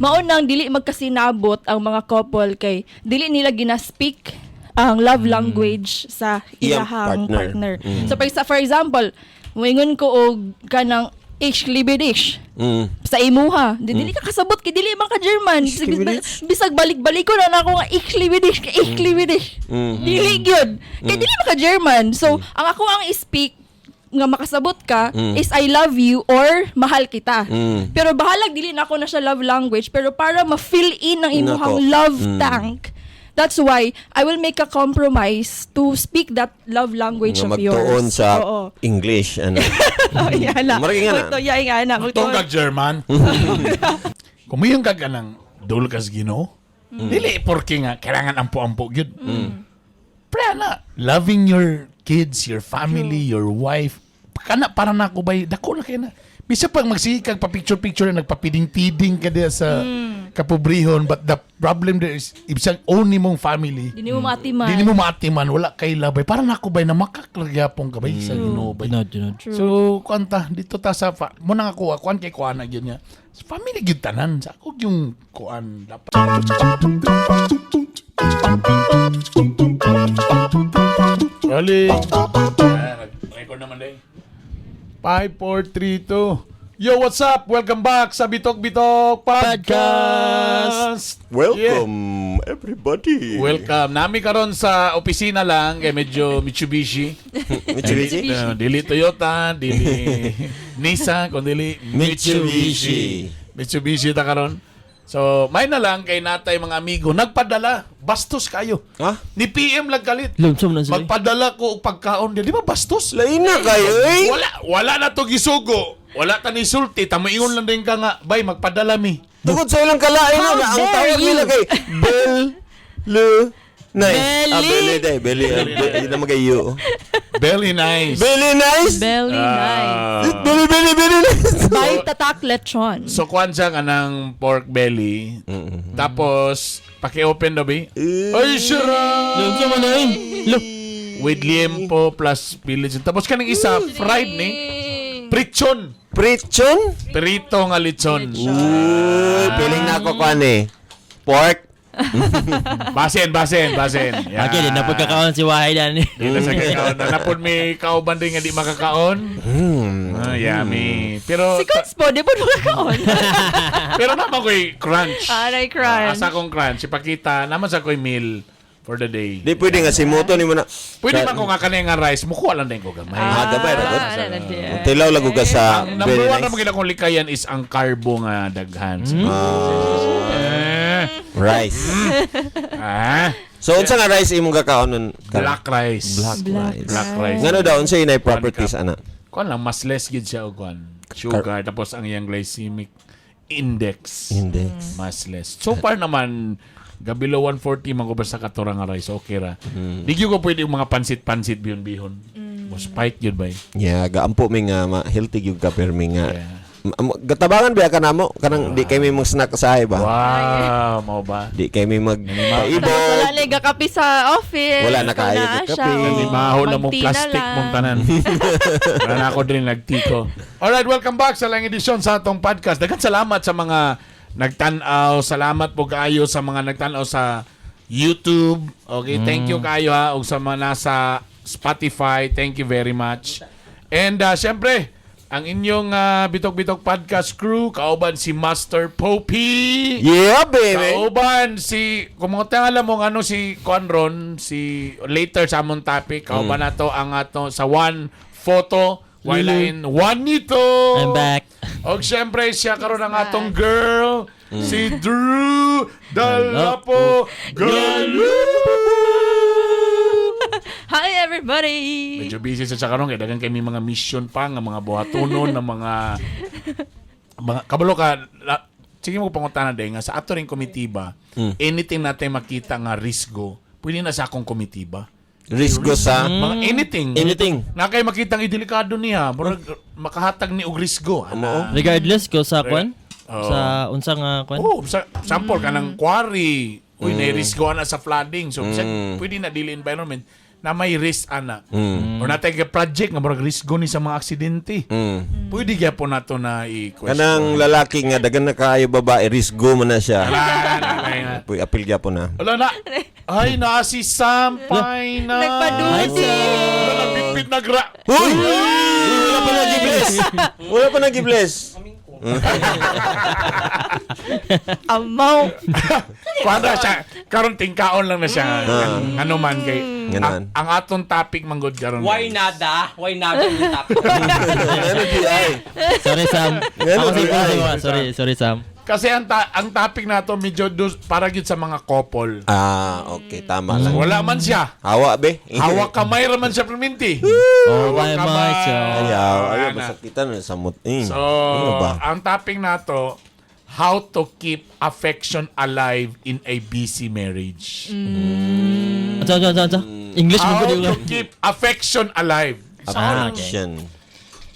Mao nang dili magkasinabot ang mga couple kay dili nila gina-speak ang love language sa Iyang ilahang partner. partner. So for example, moingon ko og kanang "Ich liebe dich" sa imuha. Dili ka kasabot kay dili man ka German. Ich liebe dich. Bisag balik-balik ko na nako nga "Ich liebe dich", "Ich liebe dich". Dili gyud. Kay dili man ka German. So ang ako ang speak nga makasabot ka is "I love you" or "Mahal kita". Pero bahalag dili na ako na siya love language, pero para ma-fill in ang imuhang Nako. Love tank. That's why I will make a compromise to speak that love language Nga of yours. magtuon sa Oo. English ano. Oh, yan na. Maragi nga na. Magto, yan nga na. Tong kag German. Kung mayon kag anang dul kas Ginoo, dili porke nga kailangan ampo-ampo gyud. Pre na loving your kids, your family, your wife. Kana para na ako bay dako na kay na. Bisa pag magsige kag pa picture-picture, nagpapiding-piding ka diya sa kapobrehon, but the problem there is ibsang own nimong family. Dili mo maatiman. Di nimo maatiman, wala kay labay. Para na ako bay na makaklagyapon ka bay sa Ginoo bay. Tinod, tinod. True. So, kuan ta, dito ta sa, mo na nga kuha, kuan kay kuan na gyud niya. Sa family gyud tanan, sa ako yung kuan dapat. Rolling. Ah, record naman day. 5, 4, 3, 2. Yo, what's up? Welcome back sa Bitok Bitok Podcast. Welcome everybody. Welcome. Nami karon sa opisina lang kay medyo Mitsubishi. Mitsubishi. Dili Toyota, dili Nissan, kun dili Mitsubishi. Mitsubishi ta karon. So, may na lang kay natay mga amigo nagpadala, bastos kayo. Ha? Ni PM lang kalit. Lumsum na sila. Magpadala ko og pagkaon, di ba bastos? Lain na kayo eh. Wala wala na to gisugo. Wala ta ni sulti, tamo ingon lang din ka nga, "Bay, magpadala mi." Tungod sa ilang kalain How na ang dare tawag you? Nila kay Bel Le Nice. Belly. Ah, Belly day, Belly. Ah, Belly na magayo. Very nice. Belly nice. Belly nice. Ah. Belly, belly, belly nice. By Tatak Lechon. So kuan siya kanang pork belly. Tapos paki-open daw bi. Ay, sarap! Lumsum na eh. Lo. With liempo plus village. Tapos kaning isa, fried ni prichon. Prichon? Prito nga lechon. Uy, piling na ako kuan eh. Pork. Basin, basin, basin. Yan. Okay, di na pagkakaon si Wahay dan. Di na sa kakaon. Na napod may kauban din nga di makakaon. Ah, yummy. Pero Si Cons po, di ba nakakaon? Pero naman ko'y crunch. Aray, crunch. Ah, asa kong crunch. Ipakita, naman sa ko'y meal for the day. Di pwede nga si Moto ni mo na. Pwede man ko nga kanay nga rice, mukuha lang din ko gamay. Ah, gabay ra gud. Ah, na, na, Tilaw lang ko ka sa Ang number very one nice. na mga akong likayan is ang carbo nga daghan. Eh, Rice. ah, So unsa nga rice imong kakaon nun? Black rice. Black Black rice. Black rice. Ngano daw unsa inay properties ana? Kuan lang, mas less gid siya og kuan. Sugar, tapos ang iyang glycemic index. Index. Mas less. So far naman, gabilo 140 man ko ba sa katura nga rice, okay ra. Di gyud ko pwede yung mga pansit-pansit, bihon-bihon. Mo spike yun ba eh? Yeah, gaampo mi nga healthy gyud ka pero mi nga Yeah. Gatabangan biya ka namo kanang di kay mi mag snack sa ba? Wow, mao ba? Di kay mi mag paibog. Wala na gakape sa office. Wala na kaayo Wala gakape. siya, oh. Nanimaho na mong Mag-tea na plastic lang. mong tanan. Wala na ako din nagtiko. Alright, welcome back sa lang edisyon sa atong podcast. Daghan salamat sa mga nagtan-aw. Salamat po kaayo sa mga nagtan-aw sa YouTube. Okay, thank you kaayo ha. Ug sa mga nasa Spotify, thank you very much. And syempre, ang inyong Bitok Bitok Podcast crew, kauban si Master Popey. Yeah, baby. Kauban si kung mga alam mo ano si Conron si later sa among topic, kauban nato ang ato sa one photo while in Juanito. I'm back. Og syempre siya karon ang atong girl, si Drew Dalapo Galu. Hi, everybody! Medyo busy sa siya karon kay daghan kay may mga mission pa nga mga buhatonon ng mga kabalo ka la, sige mo pangutana din nga sa ato ring komitiba, anything natin makita nga risgo, pwede na sa akong komitiba. Risgo sa Mga anything. Anything. Na kay makita ang idelikado niya, murag makahatag ni og risgo. Ana. Regardless ko sa kwan, Oo. sa unsa nga kwan. Oh, sa sample kanang quarry. Uy, mm. Risgo na sa flooding. So, bisag pwede na dili environment. na may risk ana. Or natay ka project nga murag risk ni sa mga aksidente. Pwede gyapon nato na i-question. Kanang lalaki nga dagan na kaayo babae, risgo man na siya. Wala na, wala na. Puy, apil gyapon na. Wala na. Ay, naa si Sam Pina. Nagpadudi. Wala na, bitbit na gra. Uy! Uy, wala pa nag-bless. Wala pa nag-bless. Amaw. Kuan na siya. Karon tingkaon lang na siya. Ano man kay Ganon. ang atong topic manggod karon. Why nada? Why nada yung topic? Ano di ay? Sorry, Sam. Ano, Ako si ay. Sorry, sorry, Sam. Kasi ang topic nato medyo para gyud sa mga couple. Ah, okay, tama lang. Wala man siya. Hawa be. Hawak kamay ra man siya perminti. Oh, Hawak bye, kamay. Michael. Ayaw, ayaw Ana. masakitan na sa mut. Eh. So, ano ba? ang topic nato, how to keep affection alive in a busy marriage. Unsa, unsa, unsa, unsa? English mo How gud to keep affection alive Ah, okay. Affection.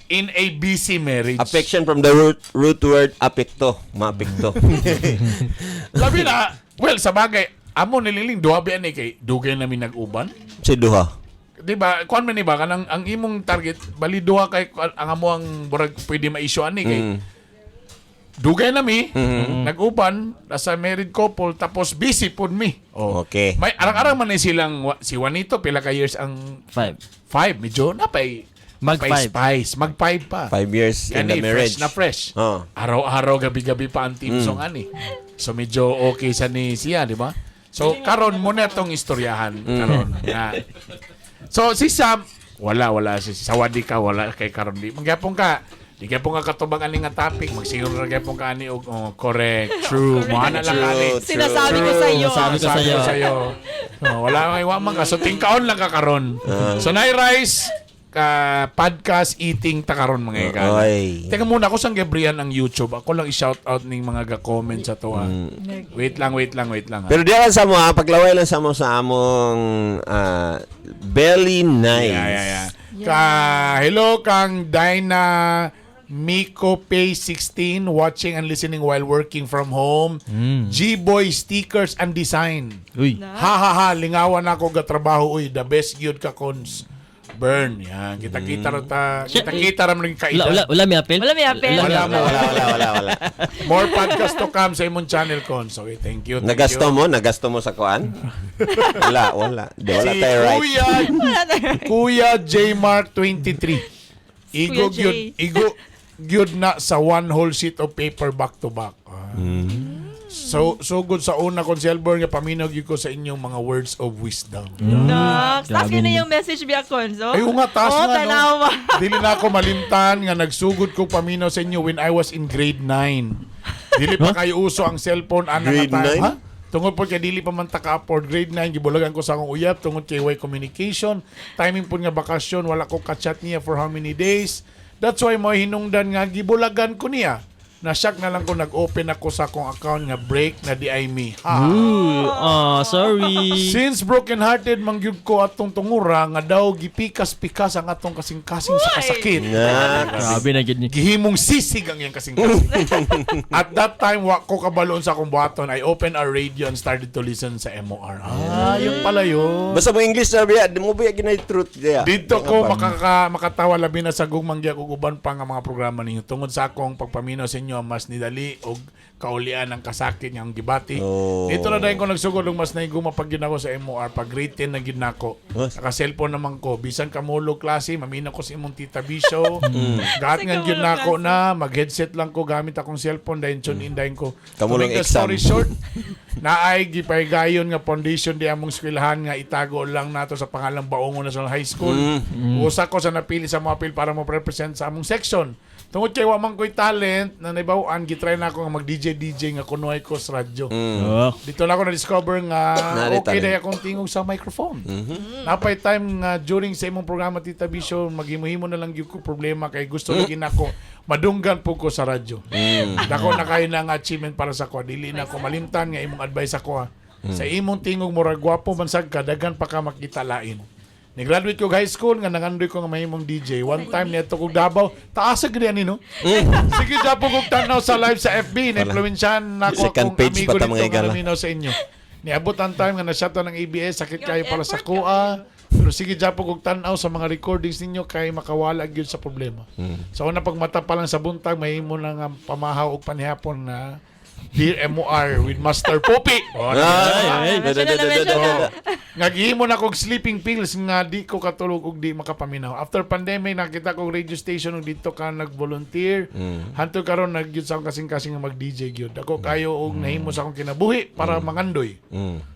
in a busy marriage. Affection from the root word apekto. Maapekto. Labi na, well, sa bagay, amo nililing duha ba ni kay dugay namin nag-uban. Si duha. Di ba? Kuan man ni ba kanang ang imong target bali duha kay ang amo ang burag pwede ma-issue ani kay dugay na mi nag-uban as a married couple tapos busy pud mi. Oh. Okay. May arang-arang man ni silang si Juanito pila ka years ang 5. 5 medyo napay Mag napay five. spice, mag 5 pa. 5 years in Kani, the marriage. fresh na fresh. Oh. Araw-araw, gabi-gabi pa ang team song ani. So medyo okay sa ni siya, di ba? So karon mo na itong istoryahan karon. Na. So si Sam, wala wala si Sawadi ka wala kay karon di. Magyapon ka. Di gyapon ka katubang ani nga topic, magsiguro ra gyapon ka ani og oh, correct, true. Mo na lang ani. True, true. Sinasabi ko sa iyo. Sinasabi ko Sabi sa'yo. ko sa'yo. Oh, wala may wa man ka. So tingkaon lang ka karon. So nay rice ka podcast eating ta karon mga igala. Oy. Teka muna ako sang Gabriel ang YouTube. Ako lang i-shout out ning mga ga-comment sa to ha. Wait lang, wait lang, wait lang. Ha. Pero di lang sa mo ha, paglaway lang sa mo sa among belly nice. Yeah. Ka hello kang Dyna Miko Pay 16 watching and listening while working from home. G-Boy stickers and design. Uy. Ha ha ha, lingawan ako gatrabaho uy, the best gyud ka cons. Burn yan. Kita-kita ra ta, kita-kita ra man Wala, kaedad. wala, wala may apel? Wala may apel. Wala, Wala mo. Wala, wala, wala, wala. More podcast to come sa imong channel cons. Okay, thank you. Thank Nagasto you. mo? Nagasto mo sa kuan? Wala, wala. Di, wala Si tayo right. Kuya, Kuya J Mark 23. Igo Kuya J. gyud, igo gyud na sa one whole sheet of paper back to back. Ah. So so good sa una kon si Elborn nga paminaw gyud ko sa inyong mga words of wisdom. Nox. Taas Grabe yun na ni- yung message biya Konzo. Ay, oo nga, taas Oo, nga, no? tanawa. Dili na ako malimtan nga nagsugod ko paminaw sa inyo when I was in grade 9. Dili pa kayo uso ang cellphone ana Grade nga time. 9? Ha? Tungod po kay dili pa man ta ka-afford grade 9 gibulagan ko sa akong uyab tungod kay way communication. Timing po nga bakasyon wala ko ka-chat niya for how many days. That's why mo hinungdan nga gibulagan ko niya. Na-shock na lang ko nag-open ako sa akong account nga break na di ay me. Ha. Ooh, oh, sorry. Since broken-hearted mangyud ko atong tungura nga daw gipikas-pikas ang atong kasing-kasing sa Uy! kasakit. Naks. Grabe na gid ni. Gihimong sisig ang iyang kasing-kasing. At that time, wa ko kabaloon sa akong buhaton. I opened our radio and started to listen sa MOR. Ah, yun pala yun. Basta mo English na biya, di mo biya ginay truth diya. Dito ko makatawa labi na sa gugmang og uban pa nga mga programa ninyo. Tungod sa akong pagpaminaw sa inyo, mas nidali og kaulian ang kasakit nga ang gibati. Oh. Dito na dahil ko nagsugod og mas naiguma pag gid ako sa MOR pag grade 10 na gid nako. Oh. Naka cellphone naman ko. Bisan kamulo klase, mamina ko sa imong Tita B show. Gat nga Sa gyud kamulo nako klase. na mag-headset lang ko gamit akong cellphone dahil tune in dahil ko. To Kamulong make the exam. story short, naay gipaygayon nga foundation di among eskwelahan nga itago lang nato sa pangalang Baongo National High School. Usa ko sa napili sa mga apil para mo represent sa among section. Tungod kay wa man ko'y talent na naibawaan, gitry na ako nga mag DJ DJ nga kunuhay ko sa radyo. Oh. Dito na ako na-discover nga Nari okay talent. dahil akong tingog sa microphone. Napay time nga during sa imong programa Tita Bisyo, maghimo-himo na lang gyud ko problema kay gusto lagi nako madunggan po ko sa radyo. Dako na kayo na nga achievement para sa ko. Dili na ako malimtan nga imong advice ako ha. Sa imong tingog murag gwapo man sad ka daghan pa ka makita lain. Ni-graduate ko high school nga nangandoy ko nga mahimong DJ. One time neto kog Davao, taas sa gid ani no. Sige japo kog tanaw sa live sa FB, na-influensyahan nako Second akong page amigo pa ta dito mga nga igala. naminaw sa inyo. Niabot ang time nga na-shutdown ng ABS, sakit Yung kayo para sa effort kuha. Pero sige Japo kog tan-aw sa mga recordings ninyo kay makawala gyud sa problema. Sa una pagmata pa lang sa buntag mahimo na nga pamahaw og panihapon na Dear MOR with Master Poppy. Oh, Ay, Mention na, mention na. nga gihimo na kog sleeping pills nga di ko katulog og di makapaminaw. After pandemic nakita kog radio station og dito ka nag-volunteer. Hantod karon nagyud sa akong kasing-kasing nga mag-DJ gyud. Ako kayo og nahimo sa akong kinabuhi para mangandoy.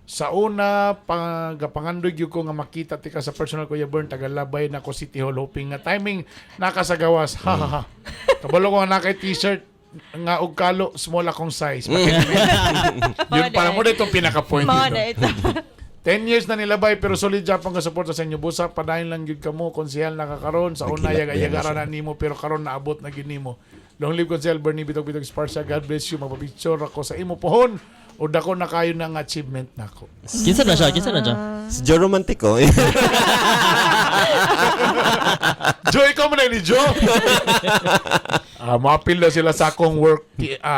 Sa una pagapangandoy gyud ko nga makita tika sa personal Kuya Bern tagalabay na ko City Hall hoping nga timing nakasagawas. Ha ha ha. Kabalo ko nga nakay t-shirt nga og kalo small akong size. Yun pala mo na itong pinaka-point Mga dito. na ito. 10 years na nilabay pero solid Japan ka suporta sa inyo busa padayon lang gyud kamo konsehal nakakaron sa una Naghilak yaga din na yagara siya. na nimo pero karon naabot na gyud nimo. Long live Konsehal Bernie Bitog Bitog Esparza. God bless you. Magpapicture ako sa imo pohon o dako na kayo ng achievement nako. Kinsa na siya? Kinsa na siya? Si Joe Romantico. Joe, ikaw man ni Joe. Maapil na sila sa akong work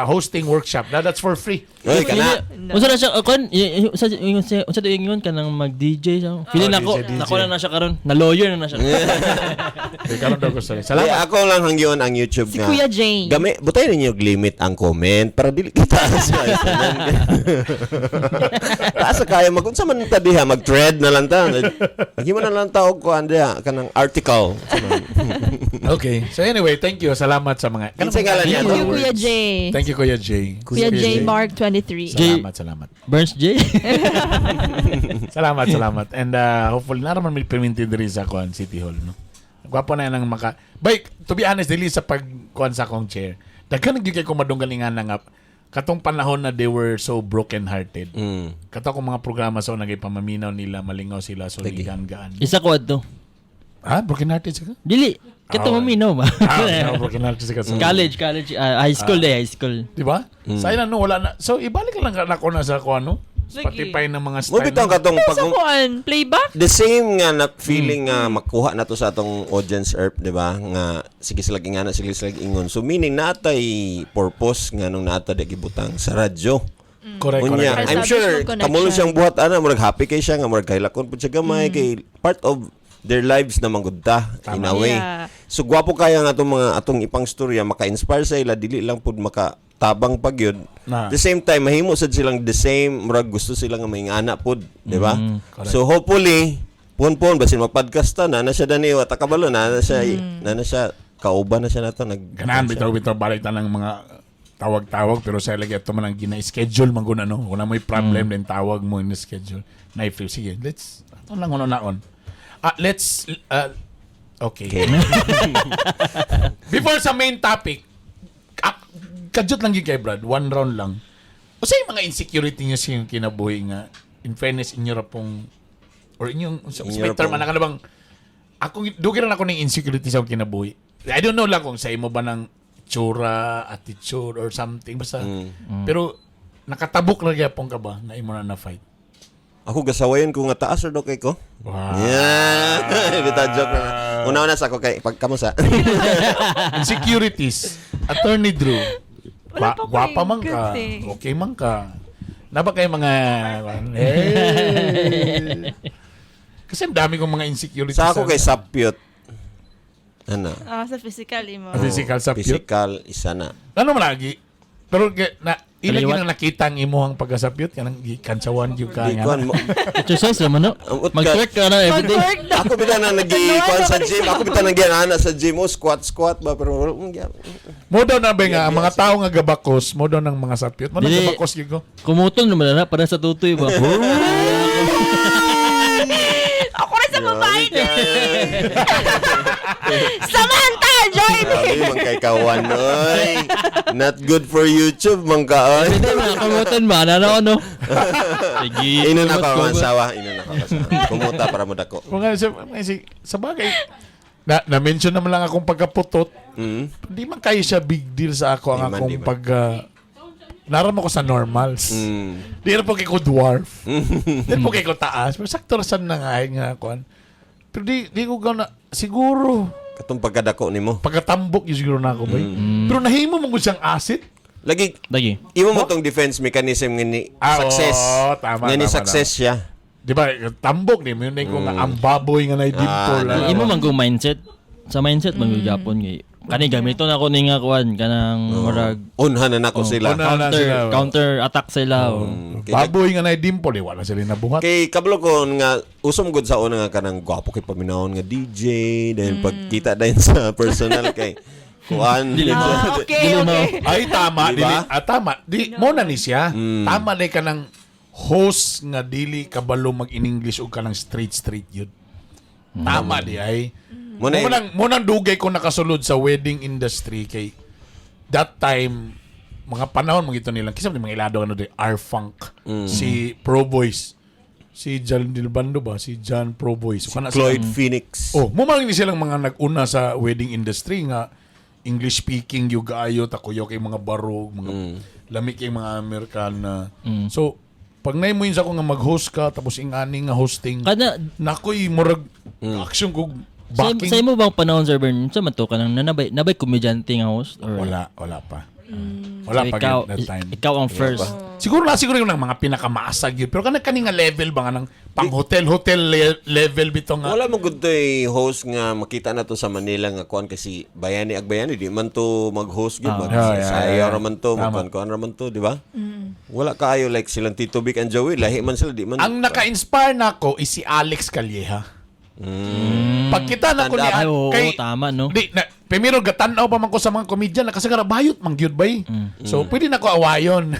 hosting workshop. Now that's for free. Oy, kana. Unsa na siya kon unsa unsa unsa to ingon kanang mag DJ siya. Feeling Oh, nako DJ, DJ. nako na na siya karon. Na lawyer na na siya. Di karon daw ko sila. Salamat. Salamat. Ako lang hangyon ang YouTube Si nga. Kuya Jane. Gami, butay ninyo og limit ang comment para dili kita sa Taas sa kaya mag unsa man ta diha mag-thread na lang ta. Maghimo na lang ta og kuan diha kanang article. Okay. So anyway, thank you. Salamat sa mga. Kinsa ngalan niya Thank to? you, Kuya Jay. Thank you, Kuya Jay. Kuya J Mark 23. Salamat, salamat. Burns J. Salamat, salamat. And hopefully, naraman may perminti diri sa kuan City Hall, no? Gwapo na yan ang maka... Bay, to be honest, dili sa pag kuan sa akong chair. Daghan gyud kay kumadunggalingan na nga katong panahon na they were so broken-hearted. Kato akong mga programa sa so, nagipamaminaw nila, malingaw sila, so Lagi. ligan-gaan. Isa ko adto. Ha? Broken-hearted sila? Dili kato Ah, maminaw ba? Ah, no, broken-hearted sila. So, College, college, high school day, high school. Di ba? Sa ina, no, wala na. So, ibalik lang ka na ko na sa kuan, no? Lagi. Spotify ng mga Mo style. bitaw katong pag Sa kuan, playback? the same nga na feeling nga makuha na to sa atong audience erp, di ba? Nga sige sila ingana, sige sila ingon. So meaning natay purpose nga nung nata di gibutang sa radyo. Correct, Unya, correct. I'm sure Establish mo kamulong connection. siyang buhat ana murag happy kay siya nga murag kailakon pud siya gamay kay part of their lives na manggod ta in a way. Yeah. So gwapo kaya nga atong mga atong ipang storya maka-inspire sa ila dili lang pud maka tabang pag yun. Na. The same time mahimo sad silang the same murag gusto sila nga maingana pud, di ba? Correct. So hopefully pun-pun basin magpodcast ta na na siya dani wa takabalo na na siya na na siya kauban na siya nato nag Ganahan bitaw bitaw balik ta ng mga tawag-tawag pero sa lagi ato man ang gina-schedule man guna no. Kung na may problem then tawag mo in schedule. Na free sige, let's ato lang uno naon. Ah, let's okay. Before sa main topic, kadyot lang gyud kay Brad, one round lang. Usa yung mga insecurity niyo sa inyong kinabuhi nga in fairness inyo ra pong or inyong sa Inyo may ra term pong- ana ka na bang ako dugay ra na ako ning insecurity sa akong kinabuhi. I don't know lang kung sa imo ba ng tsura, attitude or something basta. Pero nakatabok na gyapon ka ba na imo na na fight? Ako gasawayan ko nga taas or do kay ko. Wow. Yeah. Bitaw joke na. Una-una sa ako kay pagkamusa. Insecurities. Attorney Drew. Wala pa ko Gwapa eh. man Good ka. thing. Okay man ka. Naba kayo mga... Eh. Kasi ang dami kong mga insecurities. Sa ako kay sapyot. Ano? Ah, sa physical imo. Physical sapyot. Physical isa na. Ano man lagi? Pero na ilan Kaliwat. yun ang nakita ang imuhang pagkasapyot kanang gikantsawan gyud ka Di nga. kuan mo. Exercise naman no. Ang utkat. Mag-twerk ka na everyday. Mag-work daw. Ako bitaw na nagi kuan sa gym. Ako bitaw nang giana sa gym oh, squat squat ba pero Mo daw na ba nga ang mga tao nga gabakos, mo daw ng mga sapyot. Mo nang Dili. gabakos gyud ko. Kumutol naman na para sa tutoy ba. Ako rin sa babae din. Samantha, join me. Grabe man kay kawan oy. Not good for YouTube man ka oy. Hindi mga kumutan ba? Ano ano? Sige. Ino na ako ang asawa, ino na ako ang asawa. Kumuta para mo dako. Mga sa bagay na na-mention naman lang akong pagkaputot. Di man kayo siya big deal sa ako ang Di man, akong di man. pag naram ako sa normals. Di na po kay ko dwarf. Di po kay ko taas. Pero sakto ra sad na nga ay nga kuan. Pero di ko gana siguro Katong pagkadako nimo. pagkatambok yun siguro na ako ba. Pero nahimo mo gud siyang asset. Lagi Lagi. imo mo tong defense mechanism nga ni Ah, success. oo, tama, nga ni tama, success siya. Di ba, tambok ni mo yun ko nga ang baboy nga nay dimple. Ah, ano. Imo man kung mindset. Sa mindset man gyud gyapon kay kani gamito na ko ni nga kuan kanang murag Unhan na nako sila. Unhan na counter sila. counter attack sila. Oh. Kay, Baboy nga nay dimple, eh, wala sila nabuhat. kay kablo ko nga usom gud sa una nga kanang gwapo kay paminawon nga DJ then pagkita dayon sa personal kay kuan. Ah, okay, Dili mo. okay. Ay tama, Di dili, ba? ah, tama. Di mo na ni siya. Tama day ka ng host nga dili kabalo mag in English og kanang straight straight yun. Tama di ay. Mo na Mo nang mo nang dugay ko nakasulod sa wedding industry kay that time mga panahon mo gito nilang kisa mga ilado ano di R-Funk si Pro Boys si John Dilbando ba si John Pro Boys so, kana Cloyd Phoenix. Oh, mo man ni silang mga nag-una sa wedding industry nga English speaking yung kaayo takuyo kay mga barog, mga lami kay mga Amerikana. So, pag naimo yun sa ako nga mag-host ka tapos ingani nga hosting, Kana nakoy murag action kog sa, backing. sa imo bang panahon Sir Bern, sa man to kanang nanabay nabay komedyante nga host or Wala, wala pa. Wala So, pa ikaw, that time. ikaw ang first. Siguro na siguro yung mga pinakamaasag yun. Pero kana kani nga level ba nga ng pang hotel hotel level bitaw nga. Wala mo gud toy host nga makita na to sa Manila nga kuan kasi bayani ag bayani di man to mag-host gyud mag Yeah, yeah, sayaw yeah. ra man to Tama. magkuan kuan ra man to, di ba? Wala kaayo like silang Tito Vic and Joey lahi man sila di man. Ang naka-inspire nako is si Alex Calleja. Pagkita na ko ni Stand up. Ay, oo, kay, tama, no? Di, na, primero, gatanaw pa man ko sa mga komedyan na kasagara, bayot man gyud bay. So, pwede na ko awayon.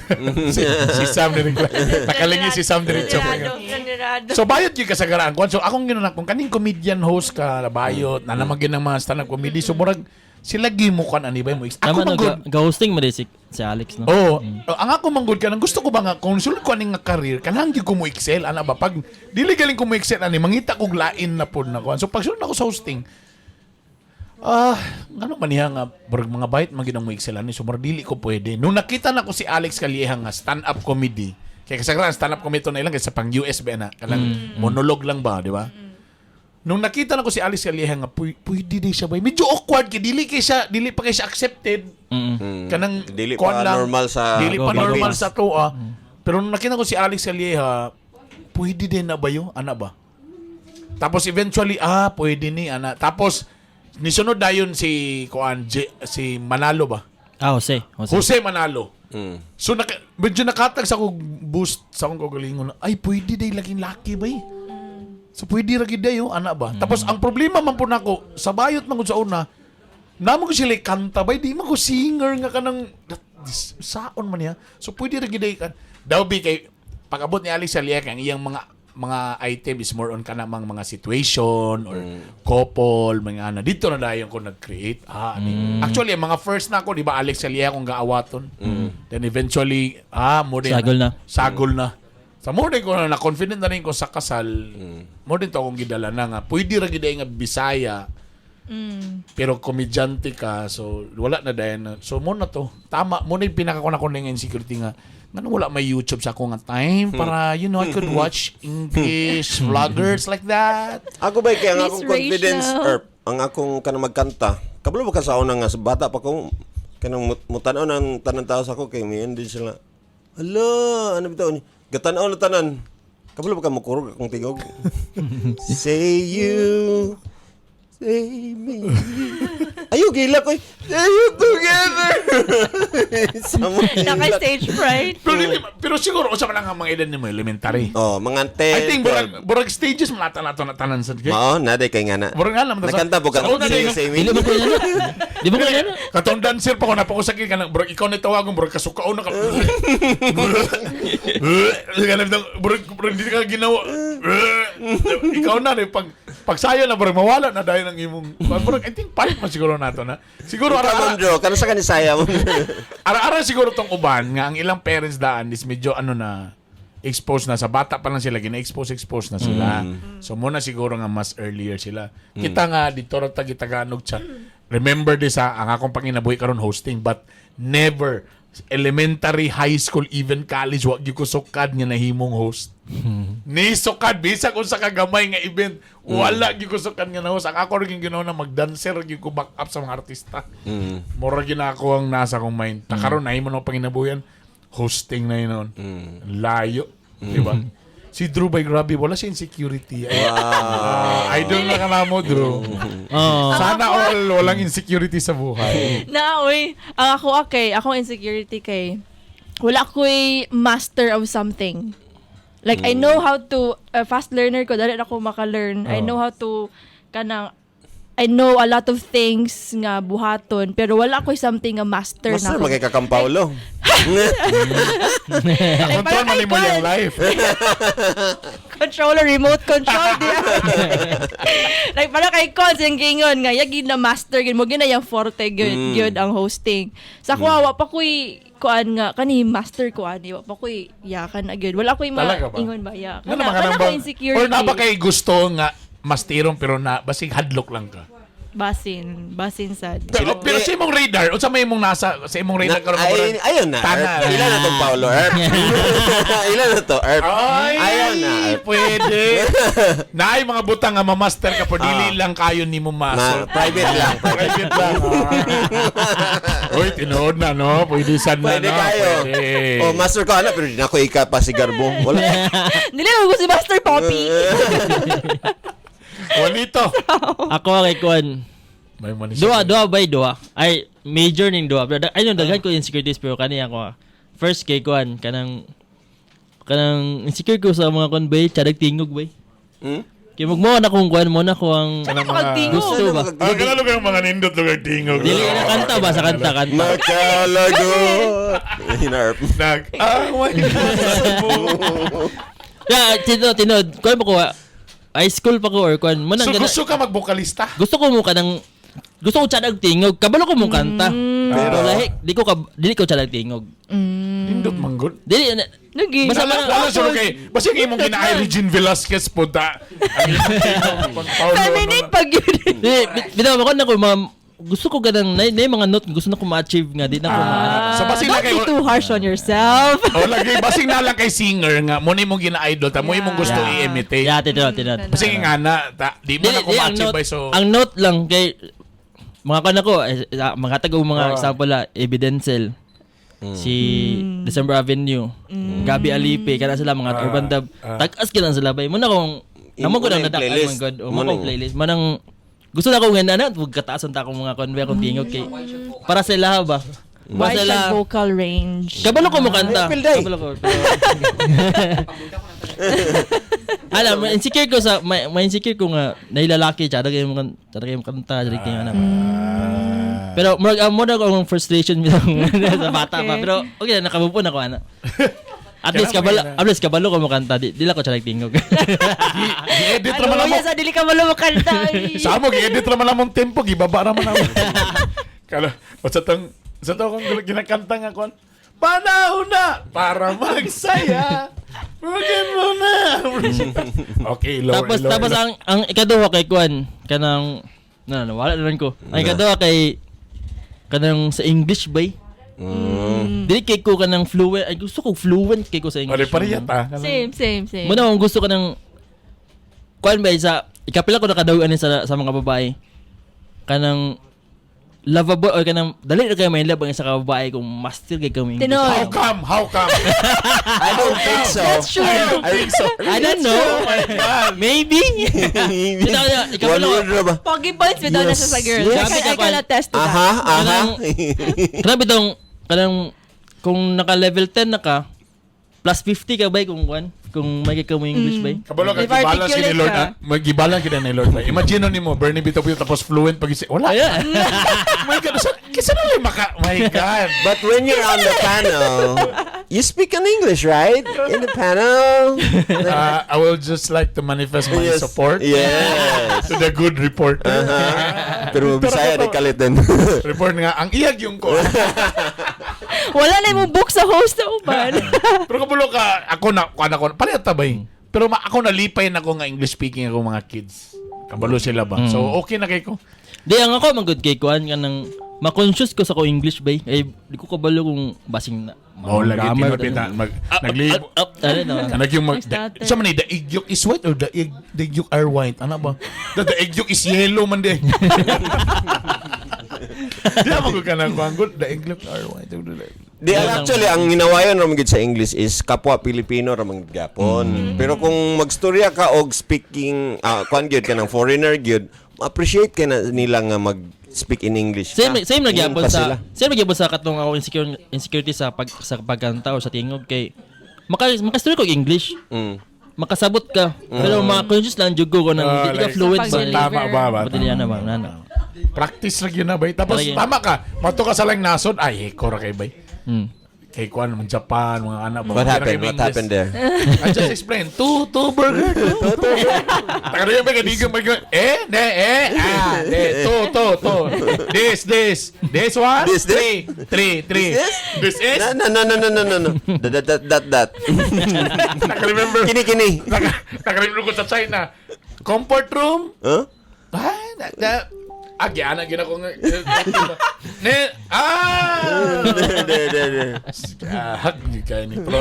Si Sam Diretso. Nakalingi si Sam Diretso. Nirado, nirado. So, bayot gyud kasagaraan ko. So, akong ginunan kung kaning comedian host ka, bayot, na naman gyud ang mga stand-up comedy. So, murag, sila gimukan ani ba mo. Ako Tama man no, gud, ga-hosting mo din si Alex no. Oo. Oh, ang ako manggod ka nang gusto ko ba nga kung sulod ko aning nga career kanang gyud ko mo excel ana ba pag dili galing ko mo excel ani mangita kog lain na pod na kuan. So pag sulod ako sa hosting ngano man niya nga murag mga bait man gid ang mo excel ani so murag dili ko pwede. Nung nakita na ko si Alex Calleja nga stand up comedy kay kasagaran stand up comedy to na ilang kay sa pang US ba na kanang monologue lang ba di ba? Nung nakita na ko si Alex Calleja nga pwede din siya ba medyo awkward kay dili kay siya dili pa kay siya accepted kanang Dili kuwan pa lang, normal sa dili pa Bago, normal bago. sa to ah. Pero nung nakita ko si Alex Calleja, pwede din na ba yun? Ana ba? Tapos eventually, pwede ni ana. Tapos nisunod dayon si kuan si Manalo ba? Ah, Jose. Jose. Jose Manalo. So medyo nakatag sa akong boost sa akong kagalingon na, ay pwede day laging laki ba eh. So pwede ra gid dayo ana ba. Tapos ang problema man po nako sa bayot man gud sa una, namo ko sila kanta bay di man ko singer nga kanang saon man niya. So pwede ra gid day kan. Daw bi kay pag-abot ni Alex Aliac ang iyang mga item is more on kanang mga situation or couple mga ana dito na dayon ko nag-create ani. Actually ang mga first na ako di ba Alex Aliac akong gaawaton. Then eventually mo din Sagol na. Sagol na. Sa mo din ko na confident na rin ko sa kasal. Mo din to akong gidala na nga pwede ra gid ay nga Bisaya. Pero komedyante ka, so wala na dayon na. So mo na to. Tama mo na yung pinaka ko na nga insecurity nga. Ngano wala may YouTube sa ako nga time para I could watch English vloggers like that. Ako ba kaya ang Miss akong confidence Rachel. erp, ang akong kanang magkanta. Kabalo ba ka sa una nga sa bata pa ko kanang mutanaw ng tanan tao sa ako kay miyan din sila. Hala, ano bitaw ni? Gatanaw na tanan. Kabalo ba ka mukurog akong tigog? Say you, say me. Ayo gila ko. Say you together. Sa mga Naka-stage fright. Pero, pero siguro usa man lang ang mga edad nimo elementary. Oh, mga 10. I think burag burag stages man ata nato na tanan sa kay. Mao, na day kay nga na. Burag nga naman ta sa- Nakanta po ka. Sa una Say, day- say me. Dili mo ko yan. Di ba ko yan? Katong dancer pa ko napakosakit ka nang burag ikaw na tawagon burag kasukaon na ka. Ganun daw, burag burag di ka ginawa. Ikaw na rin pag pagsayo na burag mawala na dahil ang imong burag I think palit man siguro nato na. Siguro Ikaw, ara Ma'am Jo, kano sa kanisaya mo? ara siguro tong uban nga ang ilang parents daan is medyo ano na exposed na sa bata pa lang sila gina-expose expose na sila. So muna siguro nga mas earlier sila. Kita nga dito ra ta gitaganog siya. Remember this ha, ang akong panginabuhi karon hosting but never elementary, high school, even college wa gyud ko sukad nga nahimong host. Ni sukad bisag unsa ka gamay nga event, wala gyud ko sukad nga na host. Ang ako ra gyud ginawa na magdancer ra gyud ko back up sa mga artista. Mura gyud na ako ang nasa akong mind. Ta karon nahimo na akong panginabuhian, hosting na yun noon. Layo, di ba? Si Drew by grabe, wala siya insecurity. Ay, Wow. ah, idol na ka na mo, Drew. Oo. Sana all walang insecurity sa buhay. Na, oy. Ang ako, okay. Akong insecurity kay, wala ko'y master of something. Like, I know how to, fast learner ko, dali na ako maka-learn. I Oh. know how to, kanang, I know a lot of things nga buhaton, pero wala ko'y something nga master, Master, na ako. magkay kakang Paolo. Like, Control parang man kay mo yung Kwan. life. Controller, remote control. Di like, parang kay Cons, yung gingon nga, yagi na master, gin mo, gina yung forte, gyud gyud ang hosting. Sa kuha, wa pa ko'y, kuan nga, kani master ko, ani, wa pa ko'y, ya, ka na gyud. Wala ko'y Talaga ba? maingon ba, ya. Nga Kana, naman ka kana nang ko bang- insecurity. Or na ba kay gusto nga mastirong pero na basig hadlok lang ka. Basin, basin sad. Pero sa imong radar, unsa may imong nasa sa imong radar karon Ay, ayun na. Tana. Erp. Ilan na tong Paolo, Erp? Ilan na to, Erp? Ay, Ayaw na, Erp. pwede. Naay mga butang nga mamaster ka pero dili lang kayo nimo Ma, private lang. Private lang. Uy, tinuod na no. Pwede sad na Pwede no. kayo. Pwede. Oh, master ko ana pero di na ako ika pa si Garbo. Wala. Dili mo si Master Poppy. Juanito. Ako kay kuan. May money Duha, duha bay duha. Ay, major ning duha. Pero ay no, daghan ko insecurities pero kani ako. First kay kuan kanang kanang insecure ko sa mga kuan bay, chadag tingog bay. Hmm? Kay mugmo na kung kuan mo na ko ang Kanang mga Pagtingog. gusto ba. Ano ka lugar mga nindot lugar tingog. Dili na kanta ba sa kanta kanta. Makalagot. Yun, Erp. Nag away na sa buhay. Yeah, tinod tinod. Kuan pa ko ah, high school pa ko or kuan mo nang So gana- gusto ka magbokalista? gusto ko mo kanang gusto ko tsadag tingog. Kabalo ko mo kanta. Pero lahi, di ko dili ko tsadag tingog. Nindot manggod. Dili na, Nagi. Basta man- Wala sure kay basta yung imong gina Regine Velasquez po ta. Ang imong tingog, pag Paolo, Feminine ano, pag yun. Di, bitaw ako na ko ma'am, gusto ko ganang na mga note gusto na ko ma-achieve nga di na ko ma So, basig na Don't kayo- be too harsh on yourself. Oh, lagi basing na lang kay singer nga mo ni imong gina-idol ta mo imong gusto Yeah. i-imitate. Yeah, tinod, tinod. Basing nga na ta, di mo Dili, na ko di, ang ma-achieve note, by so. ang note lang kay mga kan ako, eh, mga tag mga example la, Evidencel, si December Avenue, Gabi Alipe, kana sila mga Urban Dub. Tag-as kailan sila bay. Muna kung namo ko Muna nang yung nadaan playlist. man god o Muna mo kong yung- playlist. Manang gusto na ko nga na wag kataasan ta akong mga conve akong tingog kay para sa ilaha ba. Para Wide sa siya ilaha. vocal range. Kabalo ko mo kanta. Ay, Pilday. Kabalo ko. Alam, may insecure ko sa may insecure ko nga nailalaki siya kayo mo tsada kayo mo kanta, tsada kayo ano. Pero murag amo na ko ang frustration bitaw sa bata pa. Okay. Pero okay na nakamove on ako ana. At least kabalo ko mo kanta, di lang ko tsada tingog. Gi-edit Ano ra man mo amo. yan sa dili ka malo makanta. ay. Sa amo gi-edit ra man among tempo gibaba ra man amo. Kala sa tong sa to akong ginakanta nga kon. Panahon na para magsaya. Bugin mo na. Okay, lower, tapos lower, tapos lower. ang ikaduha kay kuan kanang na na wala na lang ko. Ang ikaduha kay kanang sa English bay. Dili kay ko kanang fluent. Ay gusto ko fluent kay ko sa Pare English. pareha ta. Same, same, same. Muna akong gusto ka ng kuan ba sa ikapila ko nakadaw ani sa mga babae. Kanang lovable or kanang dali na kayo may love ang isa ka babae kung master kay kami English. Tinuod. How come? How come? I don't think so. That's true. I don't think so. I don't know. Oh my God. Maybe. Bitaw niya, ikaw One lang. word ra ba? Pogi points bitaw na siya sa girl. Yes. I can attest to that. Aha, aha. Grabe tong kanang kung naka level 10 na ka plus 50 ka ba kung kuan kung may ka mo English ba? Kabalo ka If gibalan si ni articulate Lord. ka. Ah, Magibalan kita ni Lord. Ba? Imagine nimo Bernie Bito Pio tapos fluent pag isi. Wala. Ayan. My God, sa kisa na lang maka. My God. But when you're on the panel, you speak in English, right? In the panel. I will just like to manifest my Yes. support Yes. to the good reporter. Pero Bisaya di kalit din. Report nga ang iyag yung ko. Wala na imong book sa host sa uban. Pero kabulo ka ako na kuan ako pareha ta ba eh. Pero ako nalipay na ko nga English speaking ako mga kids. Kabalo sila ba? So okay na kay ko. Di ang ako man good kay kuan kanang ma-conscious ko sa ko English ba? Eh di ko kabalo kung basing na. Mao lagi grammar, tinuod pita ano. mag Up, naglibo. up, up, ano na. Kanag yung mag Nag-stutter. sa man eh, the egg yolk is white or the egg yolk are white? Ano ba? The egg yolk is yellow man di. Di ako ka nang the egg yolk are white. Di Yun lang. actually ang ginawayan ra man gid sa English is kapwa Pilipino ra man gid gapon. Pero kung magstorya ka og speaking kuan gyud ka ng foreigner gyud, appreciate ka na nila nga mag speak in English. Same ka. same na Ingon gyapon pa sa sila. same na gyapon sa katong ako insecurity sa pagkanta o sa tingog kay makastorya ko og English. Makasabot ka. Pero ma-conscious lang jud ko nang Ah, di ka like, fluent ba. Pag-deliver. Tama ba ba? Pati niya na ba nana. Practice ra gyud na bay. Tapos Talaga. tama ka. Mato ka sa lang nasod ay ko ra kay bay. Kay kuan mga Japan mga anak ba. What Kaya ra happened? kay What English. happened there? I just explained. Two burger. Two burger. Taka na yun, may kaibigan, eh, ne, eh, ah, de, two, two, two. This, this. This one, This, this? three, three, three. This, This is? No, no, no, no, no, no, no. That, that, that, that. Naka-remember. Kini, kini. Naka-remember ko sa China. Comfort room. Huh? Ah, na, ah, giana, gina ko nga. Ne, ah! De, de, de. Ah, di kayo ni Pro.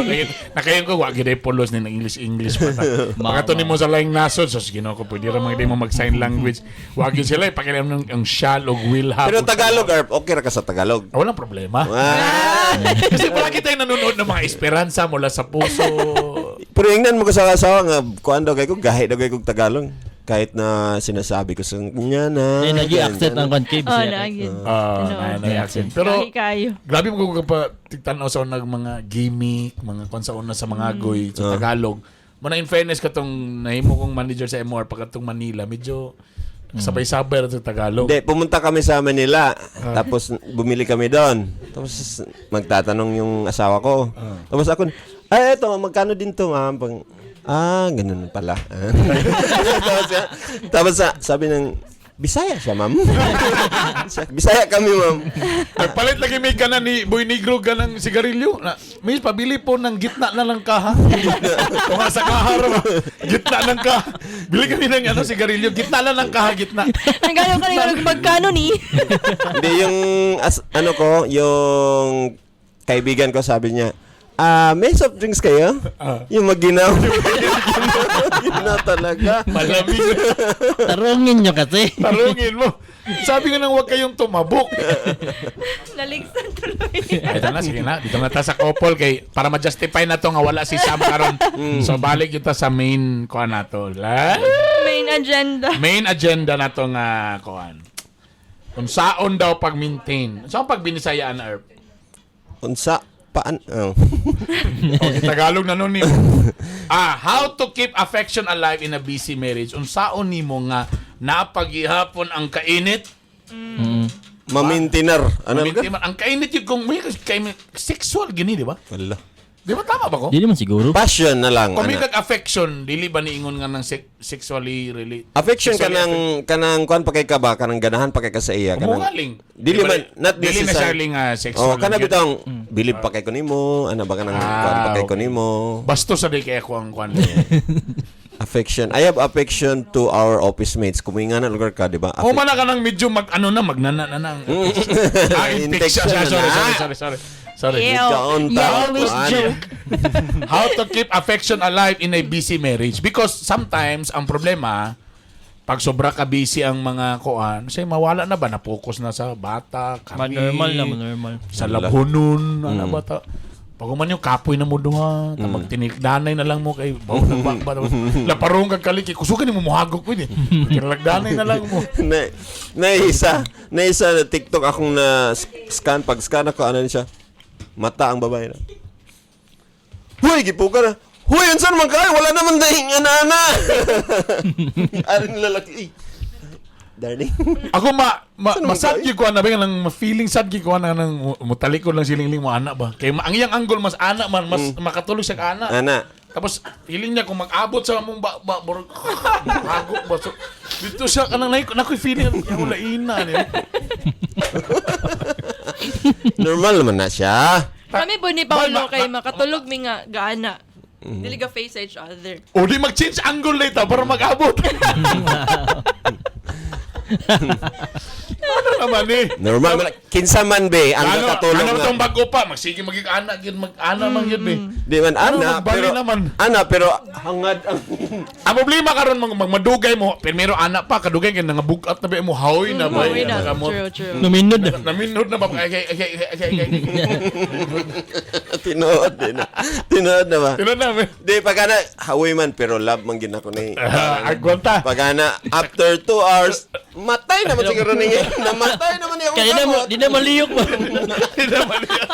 Nakayon ko, wag gid pulos ni ng English English pa ta. Pagkato nimo sa laing nasod, sus Ginoo ko pwede ra mga di mo mag-sign language. Wag gyud sila ipakialam ng ang shall og will have. Pero og Tagalog, Arp, okay ra ka sa Tagalog. Ah, walang problema. Ah. Kasi palagi tayo nanonood ng mga esperanza mula sa puso. Pero ingnan mo ko sa asawa nga kuan daw kay ko gahi daw kay kog Tagalog. Kahit na sinasabi ko sa kanya na. Eh nagi accent ang kon kay Oh, Bisaya. naagin. Ah, Tinuod. na accent. Pero Pero, kayo. grabe mo kung pa tigtan-aw sa unang mga gimmick, mga kung sa una sa mga agoy sa Tagalog. Muna in fairness katong nahimo kong manager sa MR pagkatong Manila, medyo sabay-sabay ra sa Tagalog. Hindi, pumunta kami sa Manila. Tapos bumili kami doon. Tapos magtatanong yung asawa ko. Tapos ako, ay eto, magkano din to, ma'am? Ganun pala. Tapos, sabi ng, Bisaya siya, ma'am. Bisaya kami, ma'am. Nagpalit lagi may kanan ni Boy Negro ganang sigarilyo. Na, may pabili po ng gitna na lang kaha. Tunga sa kaha ra ba? Gitna ng kaha. Bili kami ng ano, sigarilyo. Gitna lang ng kaha, gitna. Nagano ka rin magkano ni? Hindi, yung, ano ko, yung kaibigan ko, sabi niya, may soft drinks kayo? Yung maginaw. Ginaw talaga. Malamig. Tarungin nyo kasi. Tarungin mo. Sabi ko nang huwag kayong tumabok. Naligsan tuloy. Ay, ito na, sige na. Dito na ta sa couple kay para ma-justify na to nga wala si Sam karon. So balik kita sa main kuan nato. Main agenda. Main agenda na to nga kuan. Unsaon daw pag-maintain. Unsaon pag binisayaan Erp? Unsa, paan? Oh. Okay, Tagalog na nun nimo. How to keep affection alive in a busy marriage. Unsaon nimo nga napagihapon ang kainit? Mamintinar. Ano Mamintin ka? man. Ang kainit yung kung may kay sexual gini, di ba? Wala. Di ba tama ba ko? Dili man siguro. Passion na lang. Kung may Ana. kag affection, dili ba niingon nga ng sexually relate? Affection sexually kanang kanang kuan pa kay ka ba kanang ganahan pa kay ka sa iya kanang Kumugaling. Dili man not dili necessary. necessarily nga sexual. Oh, kana lang yun. bitong bilib pa kay ko nimo, ana ba kanang kuan pa kay ko okay. nimo. Bastos sa di kay ako ang kuan. Affection. I have affection to our office mates. Kuminga na lugar ka, di ba? O man na ka nang medyo mag ano na magnana na nang. Infection. Infection Sorry, na. sorry, sorry, sorry, sorry. Sorry. Ew. Kaon ta, Yellowish kuan. joke. How to keep affection alive in a busy marriage? Because sometimes ang problema pag sobra ka busy ang mga kuan, say mawala na ba na-focus na sa bata, Man kape, normal na, man normal. sa labhonon, ano ba ta? Pag man yung kapoy na mo duha, mm. magtinikdanay na lang mo kay bawo na ba ba. Laparong kag kaliki, kusugan nimo mohagok pwede. Kinalagdanay na lang mo. Na isa na TikTok akong na scan pag scan ako ano siya mata ang babae na. Hoy, gipuka na. Hoy, unsa naman kayo? Wala naman dahing ana-ana. Aring lalaki. Ay, darling. Ako ma, ma Saan naman masad kayo? gyud ko ana ba nang feeling sad gyud ko ana nang mutalikod lang silingling mo ana ba. Kay ang iyang angle mas ana man mas makatulog siya ka ana. Ana. Tapos feeling niya kung mag-abot sa among ba ba murag hagok ba so dito siya kanang nay nakoy feeling wala ina ni. Normal naman na siya. Kami po ni Paolo Ba- kay makatulog mi nga gaana. Dili ka face each other. O di mag-change angle later para mag-abot. Ano naman eh? Normal man. Kinsa man be ang Ano, nakatulong ano nga. tong bago pa? Magsige magig anak yun, mag-ana man yun be. Di man Ano, ana magbali pero naman. ana pero hangad ang Ang problema karon mag magmadugay mo, primero anak pa kadugay kay nangabugat na ba mo haoy na ba. Haoy na. Nakamot. True, true. Naminod na. Naminod na ba? Ay, ay, ay, ay, ay, ay, ay. tinuod din na. Tinuod na ba? Tinuod na be. Di pag ana hawoy man pero love man gid ako ni. Ah, Agwanta. Pag ana after 2 hours matay naman siguro niya. Namatay naman niya akong Kaya na mo, kamot. di na maliyok ba? Di na maliyok.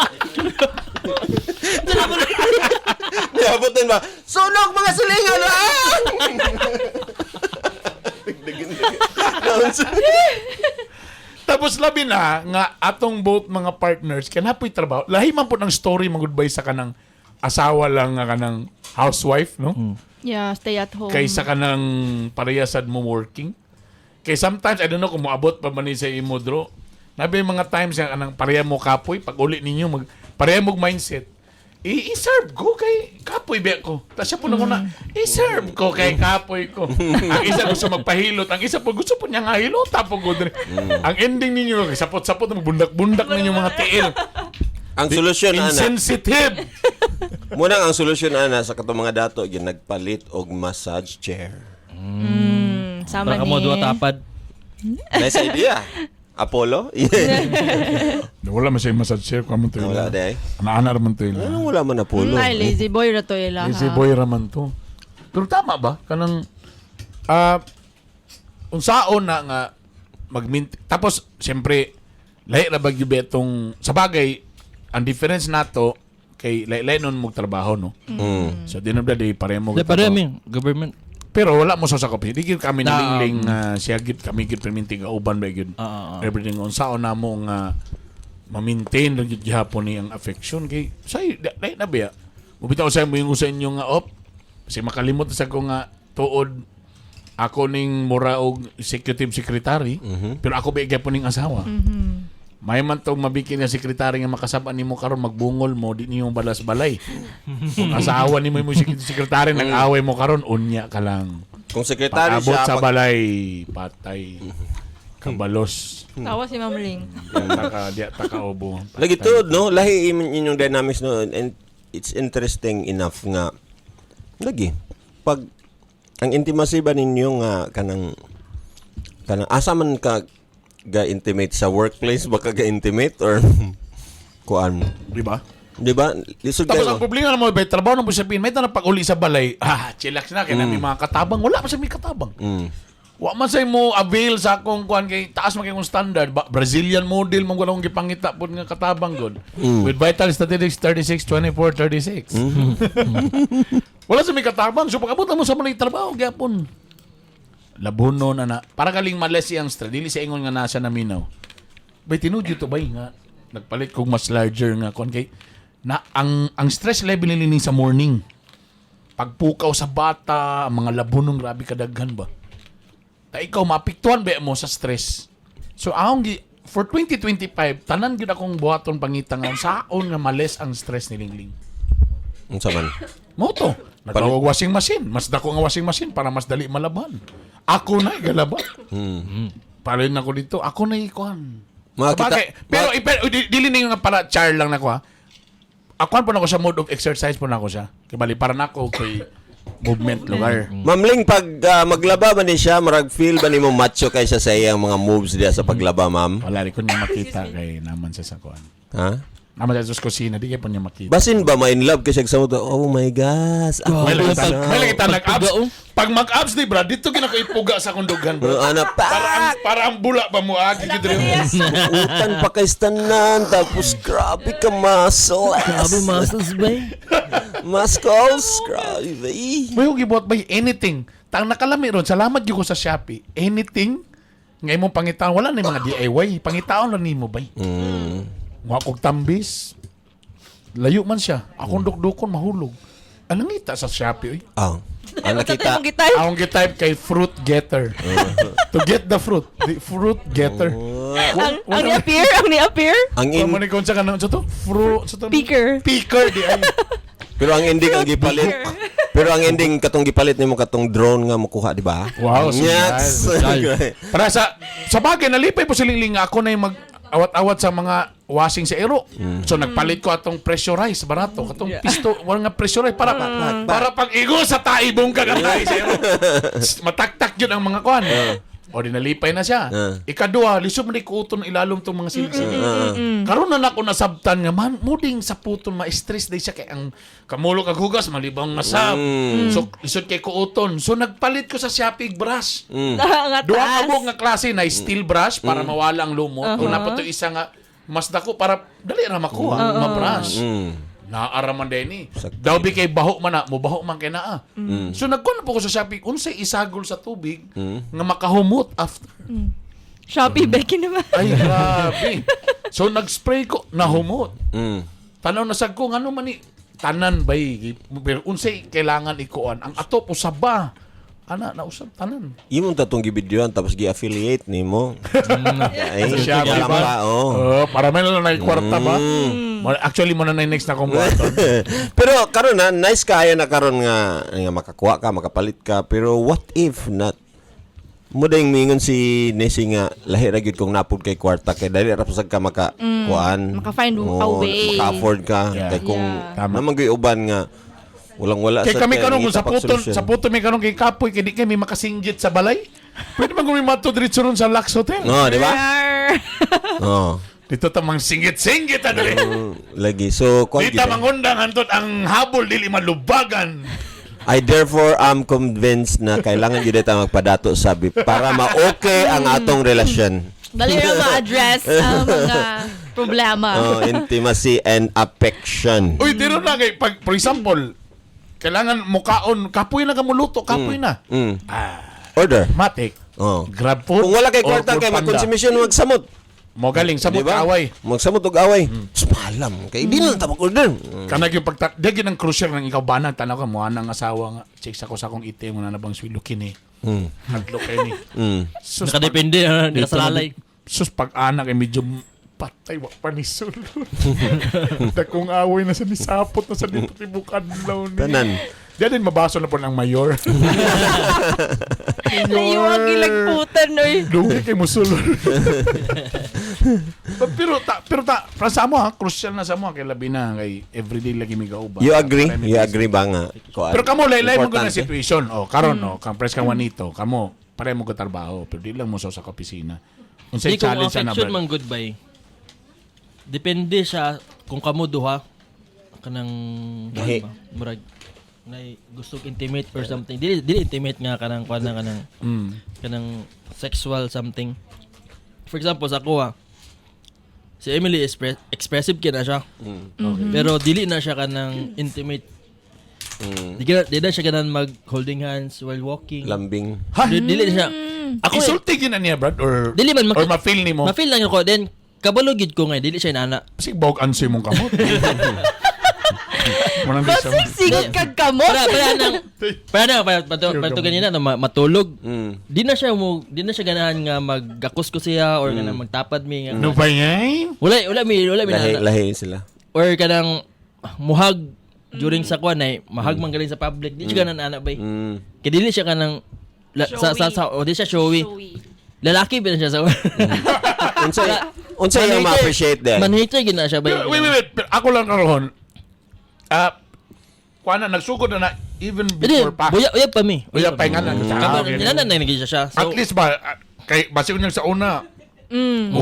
Niabot din ba? Sunog mga silingan! Ah! Dagdagan, dagdagan. Tapos labi na nga atong both mga partners kanapoy trabaho. Lahi man po ng story mag-goodbye sa kanang asawa lang nga kanang housewife, no? Yeah, stay at home. Kaysa kanang parehasad mo working. Kay sometimes I don't know kung moabot pa man ni sa imo dro. Nabi yung mga times nga kanang pareha mo kapoy pag uli ninyo mag pareha mo mindset. I-serve ko kay kapoy be ko. Tapos siya po na ko na, i-serve ko kay kapoy ko. Ang isa gusto magpahilot, ang isa po gusto po niya nga hilot. Tapo ko dre. Ang ending ninyo, kay sapot-sapot, magbundak-bundak ninyo mga tiil. Ang solusyon ana, Insensitive! munang ang solusyon ana sa katong mga dato gyud nagpalit og massage chair. Sama Para ka mo ni. duwa tapad. Nice idea. Apollo? Wala man siya yung massage chair. Kung to Wala day. Ana-ana raman to ila. Anong wala man Apollo? Ay, lazy boy ra to ila. Lazy ha? boy raman to. Pero tama ba? Kanang unsaon na nga magmint tapos siyempre lahi ra ba gyud betong sa bagay ang difference nato kay lahi nun mo trabaho no. So di na ba day pareho mo Di pareho mi, government. Pero wala mo sa sakop. Di gyud kami Na, nalingling siya gyud kami gyud perminti nga uban ba gyud. Everything unsaon namo nga ma-maintain lang gyud gihapon ni ang affection kay say lahi na ba ya? Mubitaw sa mo yung sa inyo nga op. Kasi makalimot sa ko nga tuod ako ning mura og executive secretary pero ako ba gyapon ning asawa. May man tong mabikin nga sekretary nga makasab nimo karon magbungol mo di niyo balas balay. Kung asawa nimo yung executive secretary nag-away mo karon unya ka lang. Kung sekretary Pag-abot siya, sa balay, patay. Kabalos. Tawa si Ma'am Ling. Diya taka, diya taka obo. Lagi tuod no, lahi inyong dynamics no and it's interesting enough nga lagi pag ang intimacy ba ninyo nga kanang kanang asa man ka ga intimate sa workplace ba ka ga intimate or kuan Di ba? di ba lisod Tapos kayo ang problema naman, ba, trabaho na po sabihin, may tanong pag uli sa balay, chillax na, kaya namin mga katabang. Wala pa sa may katabang. Wa man say mo avail sa akong kuan kay taas man kay kong standard ba, Brazilian model mo akong gipangita pod nga katabang god. With vital statistics 36 24 36. Wala sa may katabang so pag-abot mo sa mga trabaho gyapon. Labunon ana para galing males siyang stress dili sa ingon nga nasa naminaw. Bay tinud to bay nga nagpalit kog mas larger nga kuan kay na ang stress level nini sa morning. Pagpukaw sa bata, ang mga labunong grabe kadaghan ba. Ta ikaw maapektuhan ba mo sa stress. So akong for 2025 tanan gyud akong buhaton pangita nga saon nga males ang stress ni Lingling. Unsa man Mo to. Nagawag washing machine, mas dako nga washing machine para mas dali malaban. Ako na igalaba. Palin ako dito, ako na ikuan. Mga kita- Sabagay, pero pero dili ninyo nga para char lang nako ha. Akuan po nako sa mode of exercise po nako siya. Kay bali para nako kay movement lugar. Ma'am Ling, pag maglaba ba ni siya, marag feel ba nimo macho kay siya sa iyang mga moves diya sa paglaba, ma'am? Wala rin ko niya makita kay naman siya sa kuan. Ha? Naman siya sa kusina, di kay po niya makita. Basin ba ma in love kay siya sa mo oh my gosh. Ako May lagi na. may lagi ta nag-abs. Pagpuga, oh. Pag mag-abs ni Brad, dito ginako ipuga sa akong dughan, bro. Bro, ana pa. Para ang bula ba mo agi gid rin. Utan pa kay tanan tapos grabe ka muscles. Grabe muscles bay. Muscles, grabe. May gibuhat by anything. Tang nakalami ron, salamat gyud ko sa Shopee. Anything nga imong pangitaon wala na yung mga DIY, pangitaon lang nimo bay. Wa kog tambis. Layo man siya. Akong dukdukon mahulog. Anong ngita sa Shopee oy? Ah. Ang nakita. Imong gitype. Akong gitype kay fruit getter. To get the fruit, the fruit getter. Ang ni-appear, ang ni-appear. Ang in, Ang in, sa kanang sa to? Fruit sa to? Picker. Picker di ay. pero ang ending ang gipalit. Pero ang ending katong gipalit nimo katong drone nga makuha, di ba? Wow, Nyaks. Para sa bagay nalipay po si Lingling nga ako na yung mag awat-awat sa mga washing sa iro. So nagpalit ko atong pressurized barato katong pisto wala nga pressurized para para pag igo sa taibong kagatay sa iro. Mataktak yun ang mga kuan. O di nalipay na siya. Ikaduha, lisod man di kuton ilalom tong mga silid-silid. Karon na nako nasabtan nga man muding sa puton ma-stress day siya kay ang kamulo kag hugas malibang nasab. So lisod kay kuuton. So nagpalit ko sa Shopee brush. Nga Duha ka taas. buok nga klase na steel brush para mawala ang lumot. Uh-huh. Una pa to isa nga mas dako para dali ra makuha, ma-brush. Naara man din eh. Daw bi kay baho man na, mubaho man kay naa. So nagkuha na po ko sa Shopee, unsay isagol sa tubig nga makahumot after. Shopee, Becky naman. Ay grabe. So nag-spray ko, nahumot. Tanaw na sad ko ngano man ni tanan bay pero unsay kailangan ikuan ang atop usaba. Ana nausab tanan. Imong tatong gibidyoan tapos gi-affiliate nimo. Ay, Sa Shopee wala ba? pa, oh. Oh, para may lang na kwarta ba? Actually mo na na yung next na akong buhaton. Pero karon na nice kaayo na karon nga nga makakuha ka, makapalit ka, pero what if not? Mo dayong mingon si Nessie nga lahi ra gyud kung napud kay kwarta kay dali ra pasag ka maka kuan. Maka-find a Oo, way. Maka-afford ka kay kung Tama. naman gyud uban nga walang wala Kay sad kami kay karon kung ngita sa pag puton, solusyon. sa puton may karon kay kapoy kay di kami makasinggit sa balay. Pwede man gumimato diretso ron sa Lux Hotel. No, di ba? Rar. Oo. Dito ta mang singgit-singgit adali. Lagi. So, kuan Di ta gyud eh. mangundang hantot ang habol dili malubagan. I therefore am convinced na kailangan gyud ta magpadato sabi para ma-okay ang atong relasyon. Dali ra ma-address ang mga problema. Oh, intimacy and affection. Uy, dito na kay pag for example, kailangan mukaon, kapoy na ka muluto, kapoy na. Order. Matik. Oh. Grab food. Kung wala kay or kwarta Food kay Panda. magkonsumisyon magsamot. Mo galing sa Di ba? away. Magsamot og away. Sumalam kay di lang ta mag-order. Kanag yung pagta di gyud ang crucial ng ikaw banag tanaw ka mo anang asawa nga check sa ko sa akong itim mo na nabang swilo kini. Hadlok kay ni. Sus, Nakadepende, Dito nakasalalay. Sus pag anak ay medyo patay wa pa ni sulod. Dakong away na sa nisapot na sa dito tibukan law ni. Tanan. Diyan din mabaso na po ng mayor. Layo ang gilagputan, oy. Lugi kay musulod. Pero ta para sa amo ha, crucial na sa amo kay labi na kay everyday lagi may gauba. You agree? Para may You agree ba nga? Kuan? Pero kamo laylay mo na Importante. situation. Oh, karon no, kang press kang Juanito, kamo pare mo trabaho, pero di lang mo sa opisina. Unsay Di kung challenge ana affection Brad? man goodbye. Depende siya kung kamo duha kanang Lahi. ba, murag nay gusto og intimate or something. Dili dili intimate nga kanang kuan na kanang kanang sexual something. For example sa ako ah, si Emily expressive kay na siya. Pero dili na siya kanang intimate. Di na siya kanang mag holding hands while walking. Lambing. Ha? Dili na siya. Ako eh, Isulti gyud na niya, Brad, or Dili man or ma-feel nimo. Ma-feel lang ako then kabalo gid ko nga dili siya inana. Kasi bog ansoy mong kamot. Manang di siya. Basig sigot kag kamot. Para nang para na para para, para to ganina no, matulog. Mm. Di na siya mo di na siya ganahan nga maggakos ko siya or kanang magtapad mi nga. No ba yan? Wala mi Lahi, na, lahi sila. or kanang muhag during sa kwan ay mahag man galing sa public. Di siya ganahan ana bay. Kay dili siya kanang la, sa o di siya showy. Showy. Lalaki ba na siya sa Unsay unsay yung ma-appreciate din? Man-hater gid na siya bay. Pero, wait, wait, wait. Pero ako lang karon. Ah, kuan na nagsugod na na even Hindi, before pa. buya uyab pa mi. Uyab pa nga na. Ah, okay. Inanan na naging siya siya. So, At least ba kay basi unyang sa una.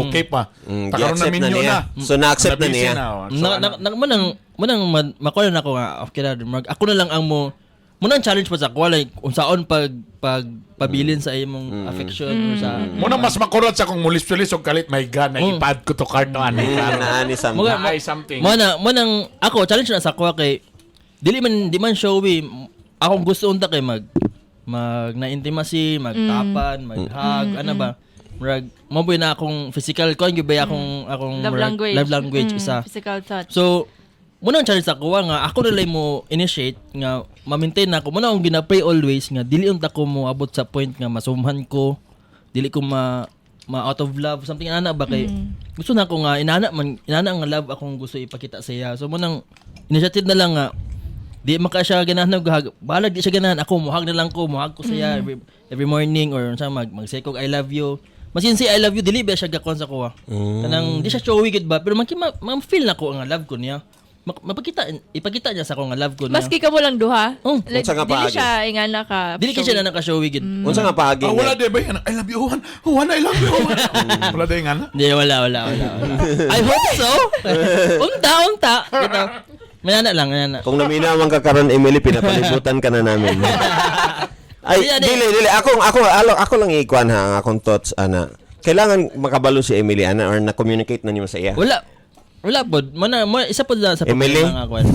Okay pa. Mm, Takaroon na gi-accept na minyo niya. na. So na-accept na Nabisi niya. oh. So, na, ano? na, na, manang manang makuha na ako nga okay na mag, ako na lang ang mo mo nang challenge pa sa ako like unsaon pag pag pabilin sa imong affection or sa Muna mas makurot sa kung mulis-pulis og kalit, my God, naipad ko to cart no anay karon. Naani sa Mga- Naay something. mo nang ako challenge na sa ako kay dili man di man showy akong gusto unta kay mag mag na intimacy magtapan maghug ano ba murag mo ba na akong physical ko gyud ba akong akong Love murag- language. love language isa. Physical touch. So, muna ang challenge ako nga ako na lang mo initiate nga ma-maintain na ako. Muna akong gina-pray always nga dili unta ko mo abot sa point nga masumhan ko, dili ko ma ma out of love something ana ba kay gusto na ako nga inana man inana nga love akong gusto ipakita sa iya. So munang initiative na lang nga di maka siya ganahan og hug. Balag di siya ganahan ako muhag na lang ko, muhag ko sa iya every morning or unsa mag magsekog I love you. Masin say "I love you," dili ba siya gakuan sa kuha. Kanang di siya showy gid ba, pero maki ma-feel na ko nga love ko niya. Mapakita ipakita niya sa ako nga love ko niya. Maski ka mo lang duha. Oh. Like, Unsa nga dili paagi? siya ingana ka. Dili kay siya na naka-showy gid. Unsa nga paagi? Ah, wala di ba yan? "I love you, Juan. Juan, I love you, Juan." Wala di nga na. Hindi, wala, wala, wala, wala. I hope so. Unta, unta. Kita. May ana lang, may ana. Kung naminaw ka karon, Emily, pinapalibutan ka na namin. Ay, Di, di. dili, dili. Ako lang ikuan ha, ang akong thoughts, ana. Kailangan makabalo si Emily, ana, or na-communicate na niyo sa iya. Wala. Wala pod. Mana, mo, isa pod na sa Emily? problema nga kuan.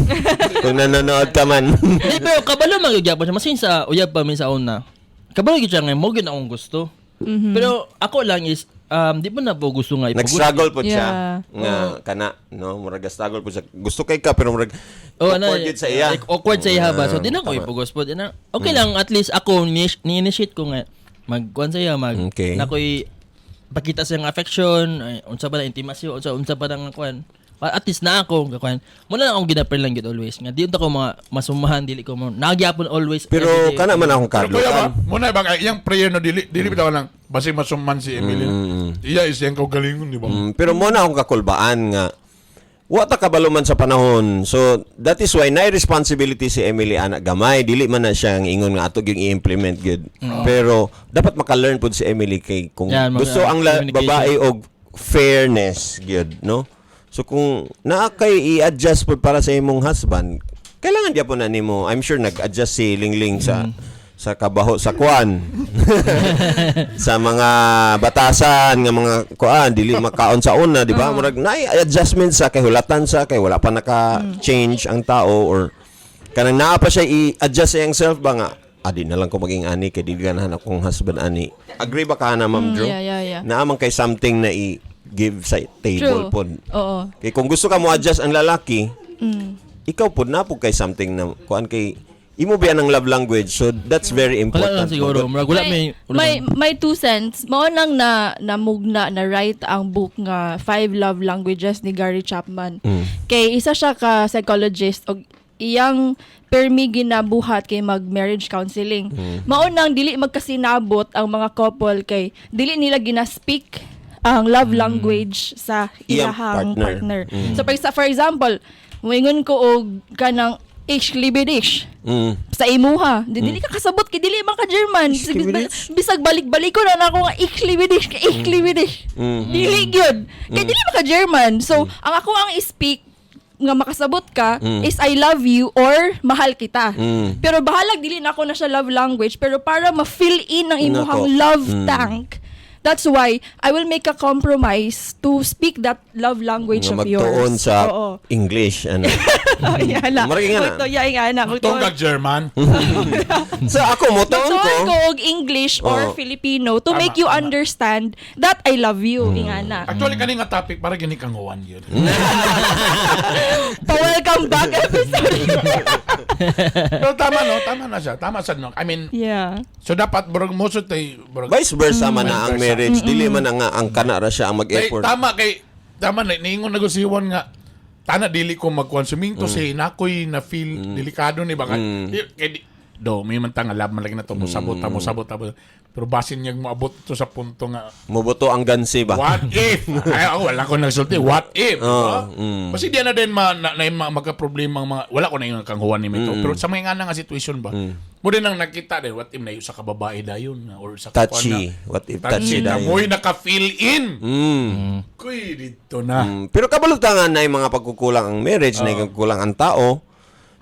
Kung nanonood ka man. Di, pero kabalo man gyud gyapon siya. Masin sa uyab pa min sa una. Kabalo gyud siya nga mo gyud akong gusto. Pero ako lang is di mo na po gusto nga ipugos. Nag-struggle po siya. Yeah. Nga, kana, no? Murag struggle po siya. Gusto kay ka, pero murag Oh, ano, awkward yun sa iya. Like, awkward sa iya ba? So, di na ko Tama. ipugos po. Di na, okay lang, at least ako, ni-initiate ko nga, magkuan sa iya, mag, na ko'y pakita sa iyang affection, ay, unsa ba na intimacy, unsa ba na nga kuan. At least na ako, kuan. Muna lang akong ginapre lang gid always. Nga, di unta ko mga masumahan, dili ko mo. Nagyapon always. Pero everyday. kana man akong Pero kuya ba, kadlokan. muna ba, kay iyang prayer no, dili, dili bitaw lang, basi masuman si Emily. Iya is iyang kaugalingon, di ba? Pero mo na akong kakulbaan nga wa ta kabalo man sa panahon. So that is why na responsibility si Emily ana gamay, dili man na siya ang ingon nga ato gyung i-implement gyud. Pero dapat maka-learn pud si Emily kay kung Yan, gusto ang communication. babae og fairness gyud, no? So kung naa kay i-adjust pud para sa imong husband, kailangan gyapon na nimo. I'm sure nag-adjust si Lingling sa kabaho sa kuan, sa mga batasan nga mga kuan, dili makaon sa una, di ba? Murag naay adjustment sa kay hulatan sa kay wala pa naka-change ang tao or kanang naa pa siya i-adjust sa iyang self ba nga adi na lang ko maging ani kay dili ganahan akong husband ani. Agree ba ka na, Ma'am Drew? Yeah. Naa man kay something na i-give sa table True. pod. Oo. Kay kung gusto ka mo adjust ang lalaki, ikaw pod na po kay something na kuan kay imo biya ng love language. So that's very Wala important. lang siguro. Murag wala may wala may may 2 cents. Mao nang na namugna na write ang book nga Five Love Languages ni Gary Chapman. Kay isa siya ka psychologist og iyang permi ginabuhat kay mag marriage counseling. Mao nang dili magkasinabot ang mga couple kay dili nila gina-speak ang love language sa Iyang ilahang partner. partner. So for example, moingon ko og kanang ich liebe dich sa imuha. Di dili ka kasabot kay dili man ka German. Ich liebe dich. Bisag balik-balik ko na nako nga ich liebe dich, ich liebe dich. Dili gyud. Kay dili man ka German. So ang ako ang i-speak nga makasabot ka is "I love you" or "mahal kita." Pero bahalag dili na ako na siya love language, pero para ma-fill in ang imuhang Nako. love tank. That's why I will make a compromise to speak that love language Nga of yours. magtuon sa Oo. English ano. Oh, yeah, na. Maragi nga na. Yeah, nga na. Tungkag German. So ako mo tuon Magtuon ko. ko og English or Oo. Filipino to Tama, make you tama. understand that I love you. Ingana. Actually, kani nga topic, para gini kang Juan yun. Pa-welcome back episode. Pero tama no, tama na siya. Tama sa no. I mean, so dapat burag mo so tay burag Vice versa man na ang Vice versa. marriage, dili man na nga ang kana ra siya ang Kay, mag-effort. tama kay tama na niingon na ko si Juan nga tana dili ko magkuan suminto si nakoy na feel delikado ni baka di, kay di, do may man tanga lab man lagi na to mo sabot tamo sabot tamo, pero basin niya moabot to sa punto nga Muboto ang gansi ba? What if? Ay, ako, wala ko nagsulti. What if? Oh, Diba? mm. Kasi di na din ma, na, na, ma, magka-problema ang mga, wala ko na yung kang Juan ni Mito. Pero sa mga nga nga situation ba, mo din ang nakita din, what if na sa kababae dayon or sa Touchy. What if touchy na dayon? mo'y naka-fill in. Kuy, dito na. Pero kabalo ta nga na yung mga pagkukulang ang marriage, na yung pagkukulang ang tao.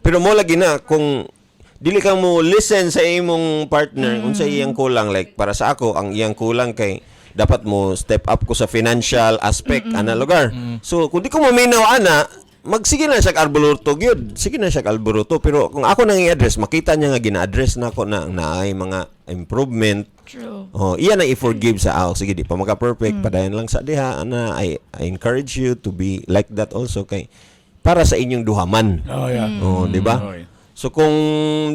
Pero mo lagi na kung dili ka mo listen sa imong partner unsa iyang kulang, like para sa ako ang iyang kulang kay dapat mo step up ko sa financial aspect ana lugar. So kung di ko maminaw ana, magsige na siya alboroto gyud. Sige na siya alboroto, pero kung ako nang i-address, makita niya nga gina-address na ako na naay mga improvement. True. Oh, iyan ang i-forgive sa ako. Sige, di pa maka-perfect. Padayon lang sa diha. Ana, I encourage you to be like that also kay para sa inyong duhaman. Oh, yeah. Oh, di ba? Okay. So kung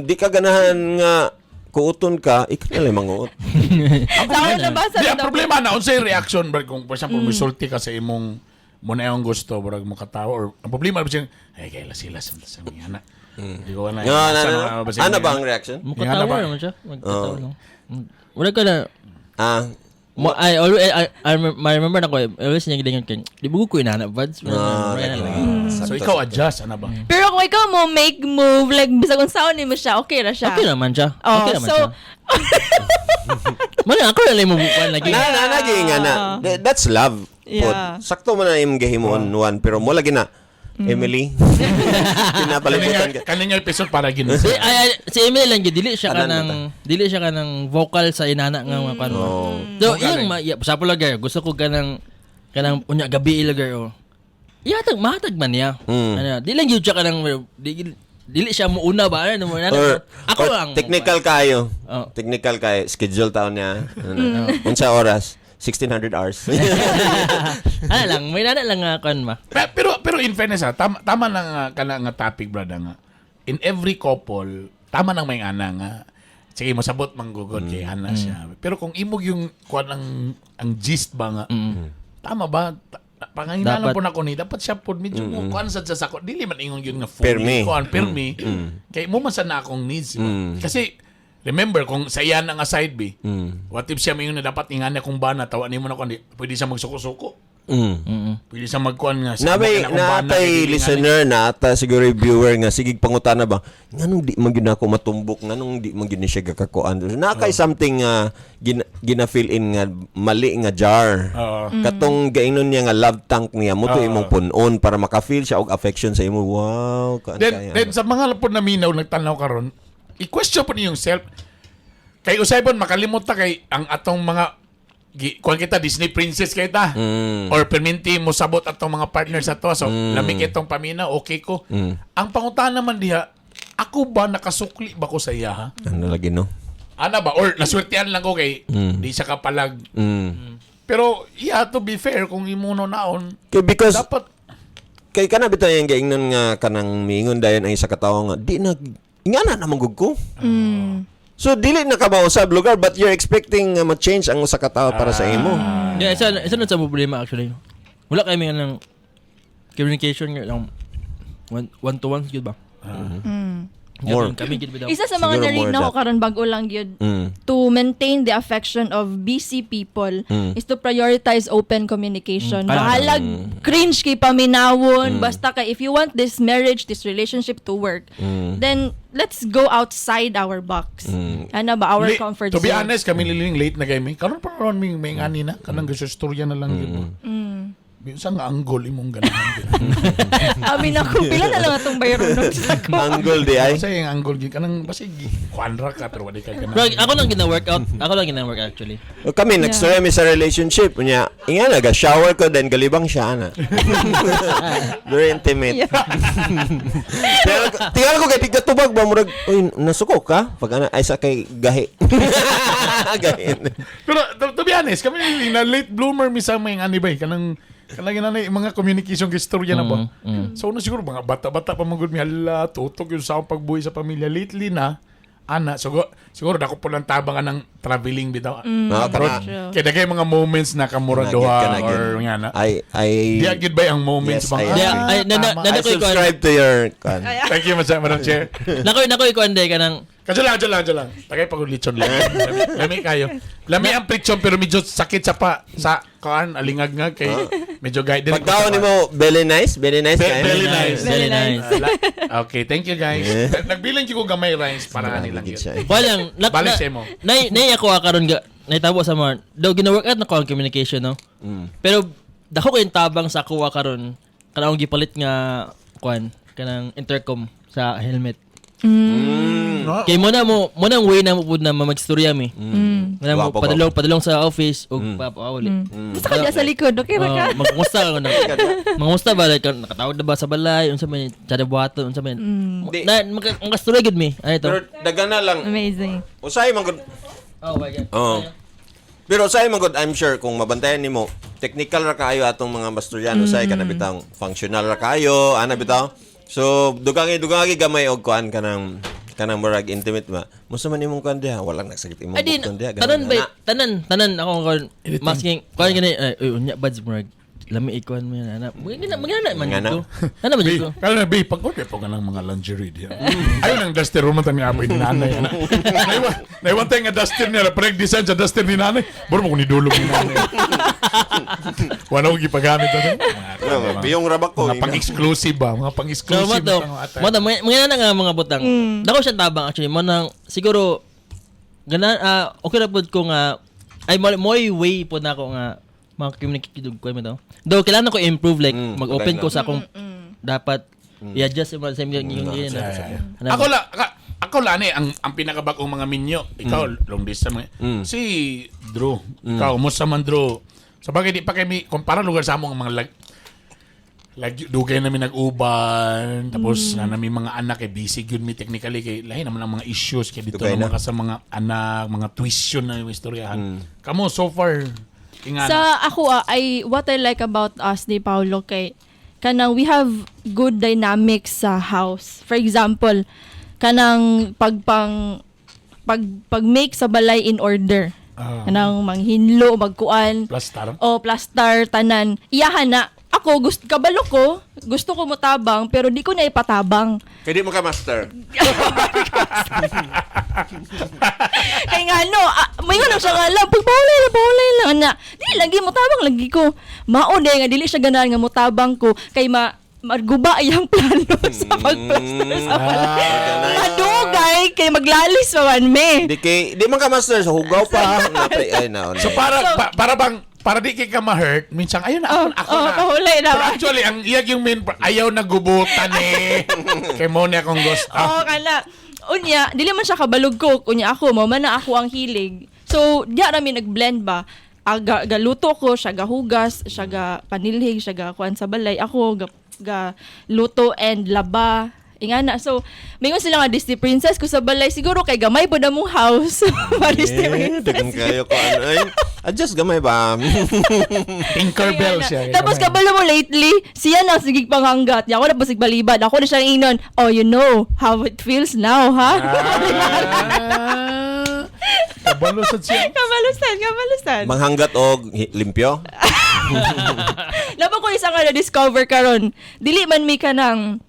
di ka ganahan nga kuuton ka, ikaw na lang manguot. Sa ako nabasa Di, na ang problema na, unsay reaction, bro, kung for example, misulti ka sa imong mo na yung gusto, bro, mo katawa, or ang problema, ba ay, kay sila sa mga anak. Di ko na. No, no, no. Ano ba ang reaction? Mukatawa Ingana ba? naman siya. Magkatawa lang. Wala ka na. Ah, Mo I always I remember na ko always niya gilingon kay di bugo ko inana buds. Ah, Ano lagi. lang. So Sakto, ikaw sakto. adjust ana ba? Pero kung ikaw mo make move, like bisag unsaon nimo siya, okay ra siya. Okay naman siya. Oh, Okay naman so, siya. Muna ako na lang mo bukuan lagi. Na na nga na. That's love. Yeah. Pod. Sakto man na imong gihimuon one pero mo lagi na. Emily. Pinapalibutan ka. Kaning episode para gini. Si ay, ay, si Emily lang gyud dili siya Tanan kanang dili siya kanang vocal sa inana nga mga kuan. Oh. So iyang ma yeah, sa pula girl, gusto ko kanang kanang unya gabi ila girl. Oh. Ihatag mahatag man niya. Ano, di lang gyud siya kanang di, dili siya muuna ba ano mo inana. Or, Ako or lang. technical kayo. Oh. Technical kayo. Schedule taon niya. Ano, Unsa oras? 1600 hours. Ano lang, may nana lang nga kuan ba. Pero in fairness ha, tama na nga kana nga topic brother nga. In every couple, tama nang may ana nga. Sige, masabot manggugod kay ana siya. Pero kung imog yung kuan ang gist ba nga. Tama ba? Pangahinalan Dapat. po na ko ni dapat siya po medyo mo kuan sad sa sako dili man ingon yun nga fully Pirmi. kuan pirmi kay mo man sad na akong needs ba? Kasi remember kung sa iyan ang side B, what if siya mayon na dapat ingana kung bana tawa nimo na kuan di pwede siya magsuko-suko. Pwede siya magkuan nga sa Na may akong bana, naatay kay dili nga listener na ata siguro yung viewer nga sige pangutana ba nganong di man gyud ako matumbok, nganong di man gyud ni siya gakakuan na kay something nga gina fill in nga mali nga jar? Oo. Katong gainon niya nga love tank niya mo to imong punon para maka-feel siya og affection sa imo. Wow, kaan Then, kaya. then sa mga po naminaw nagtanaw karon, i-question po niyong self. Kay usay pon makalimot ta kay ang atong mga kuan kita Disney princess kay ta. Or perminti mo sabot atong mga partner sa to. So lami kay tong pamina, okay ko. Ang pangutana naman diha, ako ba nakasukli ba ko sa iya ha? Ano lagi no? Ana ba or naswertihan lang ko kay di siya kapalag. Pero yeah, to be fair kung imo no naon, Kay because dapat kay kana bitaw yung gaingnon nga kanang miingon dayon ang isa ka tawo nga di na ingana na man gud ko. So dili na ka mausab lugar but you're expecting nga ma-change ang usa ka tawo para sa imo. Yeah, isa na sa problema actually. Wala kami nga ng communication nga lang one to one gyud ba? More. Kami gyud ba daw? Isa sa mga Siguro na-read more na ako that. karon bago lang yun, to maintain the affection of busy people is to prioritize open communication. Mm. Bahalag cringe kay paminawon, basta kay if you want this marriage, this relationship to work, then let's go outside our box. Ano ba, our comfort To be zone. honest, kami liling late na kami. Karon pa ron may ngani na kanang gusto istorya na lang yun. Bisan nga anggol imong ganahan. Amin ako, pila na lang atong bayron nung sa ko. Angle di ay. Kasi yung anggol gyud kanang basig kuan ra ka pero wala ka Bro, ganahan. ako lang gina-workout. Ako lang gina-workout actually. O, kami nagstorya mi sa relationship niya. Ingana ga shower ko then galibang siya ana. Very intimate. Pero tingnan ko kay di ka tubag ba murag uy nasuko ka pag ana ay sa kay gahi. Gahi. Pero to be honest, kami liling na late bloomer mi sa may ngani bay kanang kanang ginanay mga communication kay istorya na ba. So una siguro mga bata-bata pa man gud mi hala tutok yung sa akong pagbuhi sa pamilya lately na ana siguro siguro dako po lang tabang anang traveling bitaw. Ah, kana. Kaya dagay mga moments na kamura Kana duha gyud, kana gyud. or nga na. I Di gyud ba ang moments Yes, bang? I Yeah, ah, ay, na, na, tama. na, I subscribe to your kan. Thank you, Madam Chair. Nako ikuan day kanang Kadyo lang, kadyo lang, kadyo lang. Tagay pag lechon lang. Lami kayo. Lami ang lechon pero medyo sakit sa pa sa kaan alingagngag kay medyo guide din. Pagkaon nimo belly nice, belly nice kayo. Belly nice. Very nice. Okay, thank you guys. Nagbilang ko gamay rice para ani lang Gid yun. siya eh. Kuha lang, Balik sa imo. Nay ako karon ga naitabo sa mga daw gina-workout na ko ang communication no. Pero dako kayong tabang sa kuha karon kanang gipalit nga kuan kanang intercom sa helmet. No? Kay mo na mo mo nang way na mo pud na magstorya mi. Muna mo Gwapo, padulong padulong sa office ug papauli. Basta ka dyan sa likod, okay ra ka? Oh, magkumusta ka na. Magkumusta ba like nakatawag na ba sa balay unsa man tsada buhaton unsa man. Di. Na makastorya gud mi. Ano ito? Pero dagan na lang. Amazing. Usahay man gud. Oh my God. Oo. Pero usahay man gud, I'm sure kung mabantayan nimo, technical ra kaayo atong mga masturyan, usahay kana bitang functional ra kaayo, ana bitaw. So dugangi dugangi gamay og kuan kanang kanang murag intimate ba. Musa man imong kuan diha, walang nagsakit imong Ay, di, bukton diha. tanan ganun, ba, ana. tanan, tanan, ako, kon, masking, kuan gani, ay, uy, unya, buds, murag. Lami ikuan mo yan, anak. Mga mga man Mga ko. Ano man Bi, ko? kala na, bi, pag-order po ka ng mga lingerie diya. Ayun ang duster room ang apoy ni nanay. Ana. Naiwan tayo nga duster niya. Parang design sa duster ni nanay. Buro mo kung nidulog ni nanay. Wala akong gipagamit. Ano? No, biyong rabak ko. Mga pang-exclusive ba? Mga So, pang-exclusive. mo to, na mo to, mga na nga mga butang. Dako siyang tabang actually. Mo nang, siguro, gana, okay na pod ko nga, ay, mo'y way po na ako nga, mga-communicate ko mo to. Though, kailangan ko improve, like, mag-open ko kailangan. sa akong, dapat, i-adjust yung sa yung yung Ako lang eh, ang pinakabagong mga minyo. Ikaw, long distance. Si Drew, ikaw, musta man Drew? Sa bagay, di pa kami, kumpara lugar sa among mga lag, dugay namin nag-uban, tapos na namin mga anak, eh, busy gyud mi technically, kay lahi naman ang mga issues, kay dito Dugay naman na. ka sa mga anak, mga tuition na yung istoryahan. Kamo, so far, ingana. Sa ako ay what I like about us ni Paolo kay kanang we have good dynamics sa house. For example, kanang pagpang pag pag make sa balay in order. Kanang manghinlo, magkuan. Plastar. O plaster tanan. Iyahan na. Ako gusto kabalo ko, gusto ko motabang pero di ko na ipatabang. Kaya di mo ka master. Kay nga no, may nga siya nga lang, pag paulay lang, paulay lang, ana. Dili lagi mo tabang lagi ko. Mao day nga dili siya ganahan nga motabang ko kay ma maguba iyang plano sa pagplaster sa balay. Madugay kay maglalis pa man me. Di kay di man ka master sa hugaw pa. Napay ay na. So para bang para di kay ka ma-hurt, minsan ayun na ako, Oh, ako oh, na. pahulay na. Pero actually ang iyag yung main ayaw na gubutan eh. Kay mo niya akong gusto. Oo, kana. Unya, dili man siya kabalog ko. Unya ako, mao man na ako ang hilig. So, diya rami nag-blend ba? Aga, galuto ko, siya gahugas, siya ga panilhig, siya ga kuan sa balay. Ako, ga luto and laba. Ingana. So, mingon sila nga Disney princess ko sa balay. Siguro kay gamay po na mong house. Ma Disney Eh, princess. dagan kayo ko ano ay. Adjust gamay ba? Tinkerbell Ingana. siya. Tapos kabalo mo lately, siya na sige panghanggat. Ako na pasig balibad. Ako na siya ingnon, "Oh, you know how it feels now, ha?" Ah, kabalo sad siya. Kabalusan, kabalusan. Manghanggat og limpyo. Laban ko isa nga na-discover karon. Dili man mi ka ng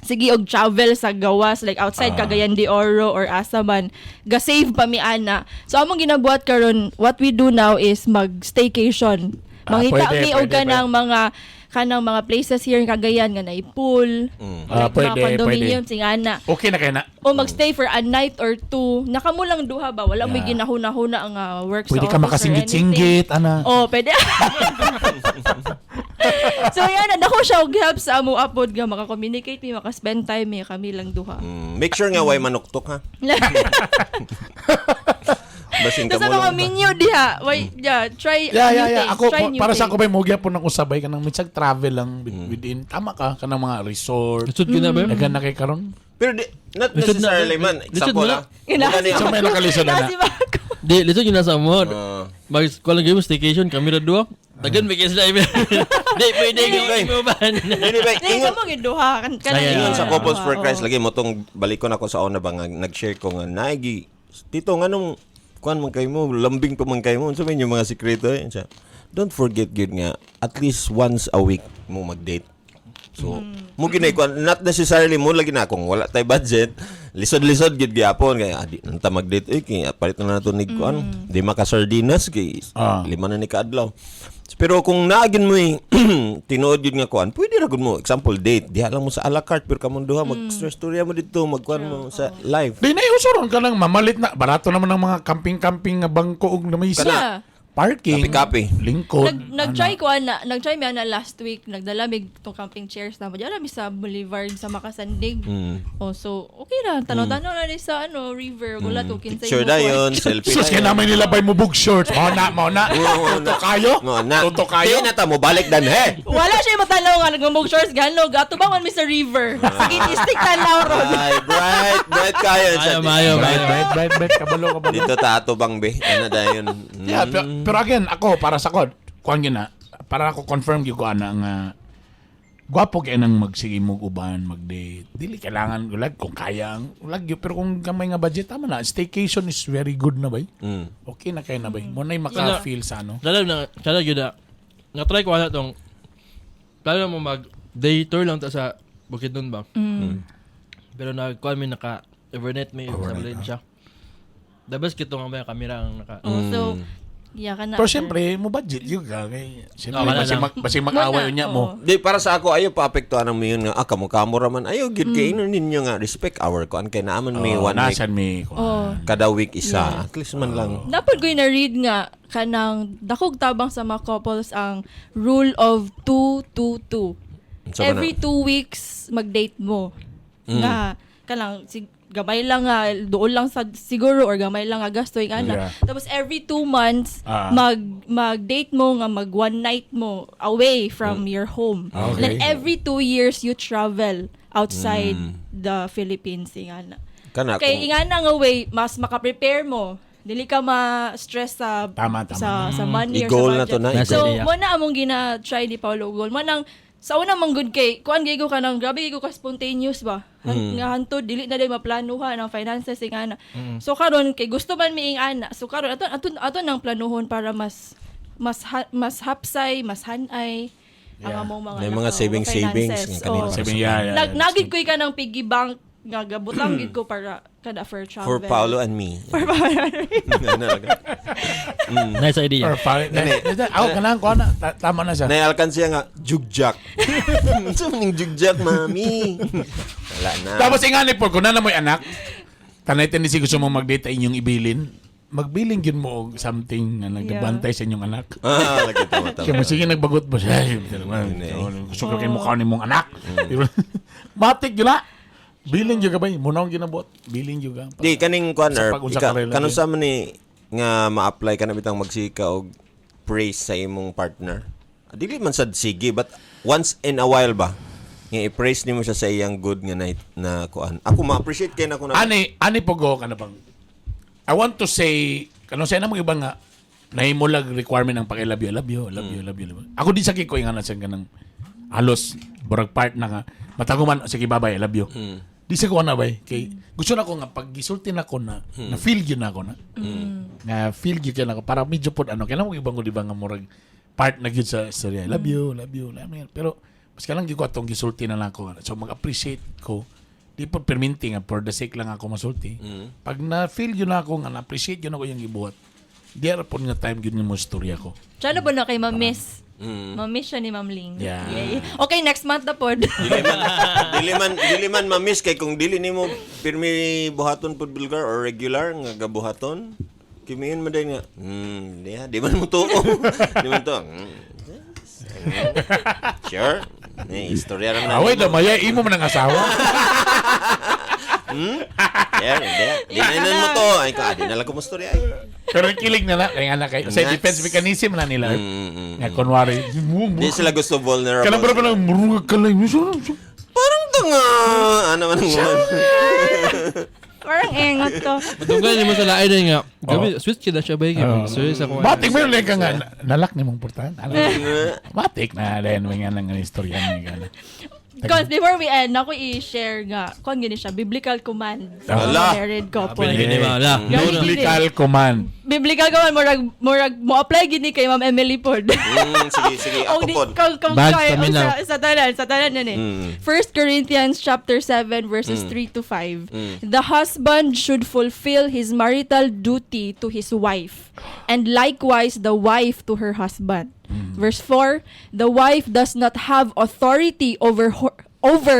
sige og travel sa gawas like outside Cagayan de Oro or asa man, ga save pa mi ana. So among ginabuhat karon, what we do now is mag staycation. Mangita Pwede, mi og pwede, kanang mga places here in Cagayan nga naay pool, like Pwede, mga condominium pwede. sing ana. Okay na kay na. O magstay for a night or two. Nakamulang duha ba? Wala mo'y ginahuna-huna ang work Pwede sa ka office or makasinggit-singgit, ana. Oh, pwede. So yan, dako siya og help sa amo apod nga maka-communicate mi, maka-spend time mi kami lang duha. Make sure nga way manuktok ha. Basin ka Tapos sa mo mga lang. menu diha, why, yeah, try Yeah, new yeah. things. Ako, try new para sa things. ako ba, mogya po ng usabay ka ng minsan travel lang within. Tama ka, kanang mga resort. Lisod ko na ba? Dagan na kay karon. Pero di, not Lisod na- necessarily man. lisod Example mo na. ah. Muna ni Sa may nakalisod na. Nasi ba ako? Di, lisod yun na sa mo. Ah. Mag, kuha lang kayo, staycation, kami na duha. Dagan, may sila. Di, pwede Di, ka mo ba? Dili ba Dili ingon ka mo giduha kan Ay, ay, ingon sa ay, Couples for Christ lagi mo tong balikon ako sa una ba nga nag-share ko nga naigi tito nganong kuan man kay mo lambing pa man kay mo unsa man yung mga sikreto eh siya. Don't forget gyud nga at least once a week mo mag-date. So, mo ginay kuan not necessarily mo lagi na kung wala tay budget, lisod-lisod gyud gyapon kay di nanta mag-date eh kay palit na nato ni kuan, di maka sardinas kay lima na ni kaadlaw. Pero kung naagin mo eh, tinuod yun nga kuan, pwede ra gud mo example date, diha lang mo sa a la carte pero kamong duha mag stress storya mo dito, magkuan mo sa live. Di na usuron ka lang mamalit na barato naman ang mga camping-camping nga bangko og namay Kana. Parking. Kapi-kapi. Lingkod. Nag-try ko ana, nag-try mi ana last week, nagdala mig tong camping chairs na mo. Diyan mi sa Boulevard sa Makasandig. Oh, so okay ra, tanaw-tanaw na ni sa ano river, wala to kinsay Picture mo na yun, selfie Sus, na kaya yun. namin nila bay mo bug shorts. Mao na, mao na. Oo, Toto kayo? No, na. Toto kayo? Di na ta mo balik dan he. Wala siya matanaw nga nagmamog shorts gano, gato ba man mi sa river. Sige, stick tanaw ron. Ay, bright, bright kayo. Mayo, mayo, Bright, mayo. bright, bright, bright. Kabalo, kabalo. Dito ta ato bang be. Ano dayon? Yeah, pero again, ako, para sa ko, kuan yun na, para ako confirm gyud ko ana nga gwapo kay nang magsige mo uban, mag-date. Dili kailangan ulag kung kaya ang ulag yun. Pero kung gamay nga budget tama na. Staycation is very good na bay. Okay na kay na bay. Mo nay maka-feel sa ano. Lalo na, lalo yun na. Natry ko na tong Plano mo mag day tour lang ta sa Bukidnon ba? Pero nagkuan mi, naka overnight mi sa Valencia. The best kito nga may kamera ang naka Oh, so yeah kana. Pero siyempre, mo budget yun ka. Kay, siyempre, Oh, wala basig, lang. basig mag-away Muna, niya mo. oo. Di para sa ako ayo pa apektuhan ang mayon nga ah kamo-kamo ra man ayo gid kay ino ninyo nga respect our kuan kay naaman may Oh, one week nasan mi. kuan. Oh. kada week isa at least man lang. Dapat ko na-read nga kanang dakog tabang sa mga couples ang rule of 2 2 2. Unsa man Every na? 2 weeks mag-date mo. Nga kanang sig gamay lang nga doon lang sa siguro or gamay lang nga gasto yung ana. Tapos every 2 months mag-date mo nga mag one night mo away from your home. Then every 2 years you travel outside the Philippines yung ana. Kana Kay kung- ingana nga way mas maka-prepare mo. Dili ka ma-stress sa Tama. sa money or I-goal sa na to budget. na, i-goal. So, Idea. mo na among gina-try ni Paolo goal. Mo nang sa una man gud kay kuan gyud ko kanang grabe gyud ko ka spontaneous ba. Nga hantod dili na day maplanuhan ang finances ingana. So karon kay gusto man mi ingana. So karon aton aton aton nang planuhon para mas hapsay, mas hanay ang among mga May mga nakaw, savings savings finances. nga kanina Oo. para Sabi, yeah. Nagid ko ka ng piggy bank nga gabutang gid ko para kada for travel. For Paolo and me. For Paolo and me. Ano lang. Nice idea. Or pare, ako kanang kuan na, tama na siya. Naialkan siya nga jugjak. Unsa man ning jugjak, mami? Wala na. Tapos ingani po, kung na mo'y anak, tanay tendency gusto mo mag-date ay inyong ibilin, magbilin gyud mo og something nga nagbantay sa inyong anak. Ah, lagi tama tama. Kaya mo sige nagbagot mo siya. Ay, gusto ko kay mukha ni mong anak. Matik yun na. Bilin yun ka ba? Muna akong ginabot. Bilin yun ka. Di kaning kuan Sa Erp, pag-unsa ika ka relative. kanu sa man ni nga ma-apply ka na bitang magsika og praise sa imong partner. Ah, dili man sad sige but once in a while ba nga i-praise nimo siya sa iyang good nga night na kuan. Ako ma-appreciate kay nako na. Ani pogo ka na bang? I want to say, kano sa namo iba nga, nahimulag requirement ng pag-I love you, I love you, I love you, I love you, I love you. Ako di sa kiko nga na sa ganang halos burag part na nga mataguman sige babay I love you. Di sa ko na bay kay gusto na ko nga pag gisulti na ko na na feel gyud na ako na. Na feel gyud na ako para medyo pod ano kay mo ibang ko di ba nga murag part na gyud sa istorya. I love you, love you, love you. Pero mas lang gyud ko atong gisulti na lang ako. So mag-appreciate ko di po perminti nga for the sake lang ako masulti. Pag na-feel yun ako nga na-appreciate yun ako yung gibuhat, di ara po nga time yun yung mo istorya ko. Tsano ba na kay Ma'am Miss? Ma'am Miss siya ni Ma'am Ling. Yeah. Yay. Okay, next month na pod. Dili man ma-miss kay kung dili nimo pirmi buhaton pud bulgar or regular nga gabuhaton. Kimiin man din nga. Di man mo tuo. Di man to. Sure. Eh, istorya ra man. Away damaya imo man ang asawa. Yeah, di. Di na mo to. Ay ka, di na lang ko mo istorya ay. Pero kilig na lang kay anak kay sa Nuts. defense mechanism na nila. Nga kunwari, Di sila gusto vulnerable. kanang para parang murungag ka lang. Parang tanga. Ano man ang woman. Parang engot to. Madunggan mo sa lain na nga. Gabi, switch kita siya ba yun? Serious ako. Batik mo yun ka nga nalak ni mong portahan. Batik na din mga nang istorya ni gana. Because before we end, ako i-share nga, kung gini siya, biblical command sa mga Ala. married couple. Pwede gini ba? Ala. Grabe. Biblical command. Biblical command, murag, mo apply gini kay Ma'am Emily pod. Sige, sige. Ako Og di- pod. Kung Bad kay, kami og na. sa tanan yun eh. 1 Corinthians chapter 7 verses 3 to 5. The husband should fulfill his marital duty to his wife, and likewise the wife to her husband. Verse 4, the wife does not have authority over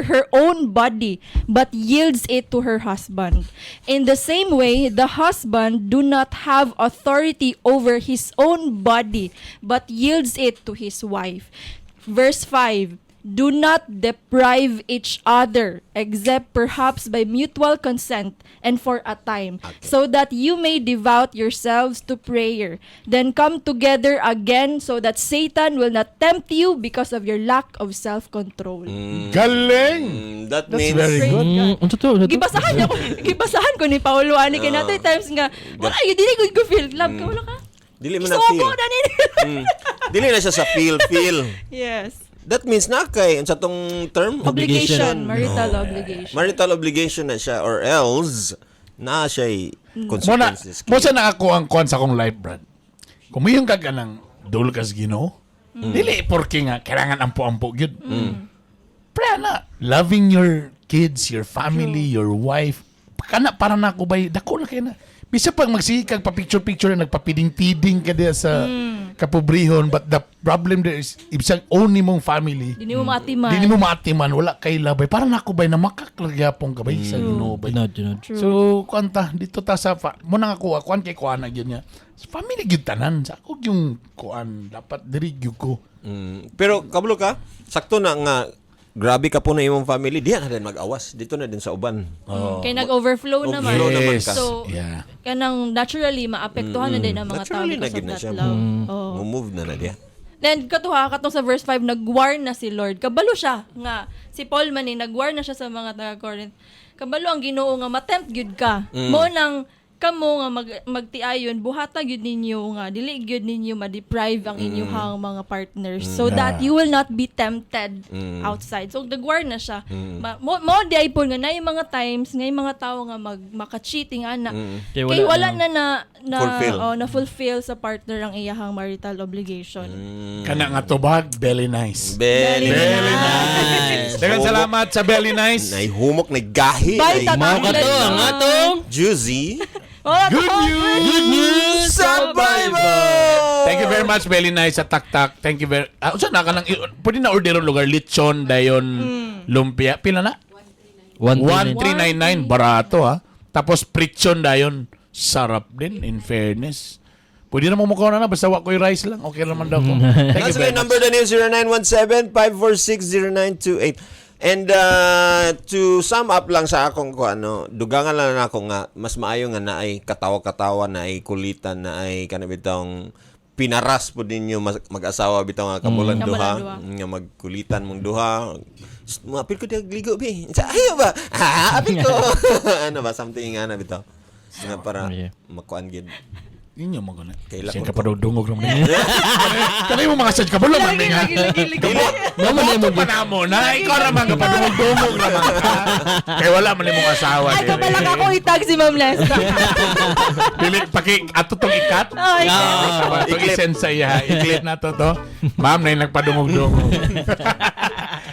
her own body, but yields it to her husband. In the same way, the husband do not have authority over his own body, but yields it to his wife. Verse 5, do not deprive each other, except perhaps by mutual consent and for a time, so that you may devote yourselves to prayer. Then come together again so that Satan will not tempt you because of your lack of self-control. Galing! That That's means very good. Unsa to? Unsa to? Gibasahan ko ni Paolo ani kay natoy times nga wala gyud dili gud ko feel love ka wala ka. Dili man na feel. Isugo na ni. Dili na siya sa feel feel. Yes. That means na kay unsa tong term? Obligation, marital obligation. Marital obligation na siya or else na siya Mo na, consequences. mo sa na ako ang kuan sa akong life, Brad. Kung mayon ka ganang dul kas Ginoo, Dili porke nga kailangan ampo-ampo gyud. Pre na loving your kids, your family, your wife. Kana para na ako bay dako na kay na. Bisa pag magsige kag pa-picture-picture na nagpapiding-piding ka diya sa kapobrehon, but the problem there is ibsang own nimong family. Di mo maatiman. Di nimo maatiman, wala kay labay. Para na ako bay na makaklagyapon ka bay sa Ginoo bay. Tinod, tinod. True. So, kuan ta, dito ta sa, mo na nga kuha, kuan kay kuan na gyud niya. Sa family gyud tanan, sa ako yung kuan, dapat diri gyud ko. Pero kabalo ka, sakto na nga grabe ka po na imong family, diyan na din mag-awas dito na din sa uban. Kay nag-overflow naman. Overflow naman ka. So, kanang naturally maapektuhan na din ang mga tao Naturally na because of gyud na that siya. love. Oh. Move na na diya. Then katuha katong sa verse 5 nag-warn na si Lord. Kabalo siya nga si Paul man eh, nag-warn na siya sa mga taga Corinth. Kabalo ang Ginoo nga matempt gyud ka. Mo nang kamo nga magtiayon buhata gyud ninyo nga dili gyud ninyo ma-deprive ang inyong mga partners so that you will not be tempted outside. So nag-warn na siya. Mo di ay po nga na yung mga times nga yung mga tao nga maka-cheating ana. Kay Kay wala wala na. na na, na Fulfill. oh, na fulfill sa partner ang iyahang marital obligation. Kana nga tubag, very nice. Very Very nice. Daghang salamat sa very nice. Naihumok, naigahi, Bye, nai- tatang. Mao ka to, ang atong juicy. Oh, Good news! good news Sa Bible! Thank you very much, very nice sa taktak. Thank you very... Ah, unsa na ka nang... Pwede na orderon lugar, lechon, dayon, lumpia. Pila na? 1399. 1399, barato ha. Tapos pritsyon dayon, sarap din in fairness. Pwede na mumukaw na na, basta wa ko'y rice lang. Okay naman daw ko. Thank you Nasa very yung number much. na niyo, 0917-546-0928. And to sum up lang sa akong ko ano, dugangan lang na ako nga mas maayo nga naay katawa-katawa naay kulitan naay kana bitong pinaras po ninyo mag-asawa bitaw nga kamulan duha Kamulan duha. nga magkulitan mong duha. Maapil ko diag ligo bi. Sa ayo ba? Ah, apil ko. Ano ba something nga na bitaw. Nga para makuan gid. Inyo mo gana. Kailan Siya ko ka pa daw dungog naman ninyo. Kanay mo mga sad ka ba man nga. Mo man Mo pa na mo na ikaw raman ka pa dungog-dungog raman ka. Kay wala man imong asawa. Ay, dire. kabalak ako itag si Ma'am Lesta. Dili paki ato tong ikat. Ay, Ah, itong I-clip. i-send sa iya. I-clip na to to. Ma'am, na yung nagpadungog-dungog.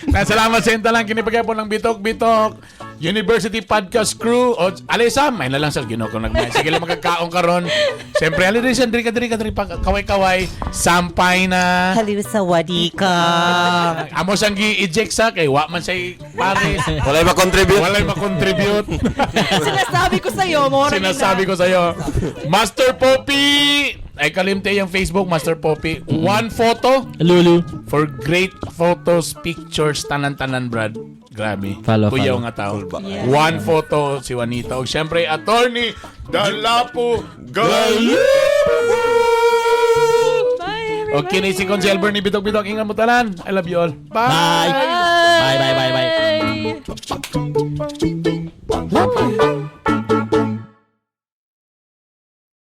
Na salamat sa inyo lang kinipagyapon ng Bitok Bitok University Podcast Crew. O, Alisa, may na lang sa Ginoo kung nagmay. Sige lang magkakaon karon. Siyempre, alisa, diri ka, diri ka, diri pa. Kaway-kaway. Sampay na. Haliw sa wadika. Amo siyang gi-eject sa kay wa man siya pares. Walay ma-contribute. Walay ma-contribute. Sinasabi ko sa'yo, Mora. Sinasabi ko sa'yo. Master Poppy! Ay, kalimte yung Facebook, Master Poppy. One photo Lulu. for great photos, pictures, tanan-tanan, Brad. Grabe. Follow, Kuyaw follow. nga tao. Yeah. One photo si Juanita. O siyempre, Attorney Dalapo Galipo! Bye, everybody. Okay, ni si Consiel Bernie Bitok Bitok. Ingat mo tanan. I love you all. Bye. Bye, bye, bye, bye. Bye.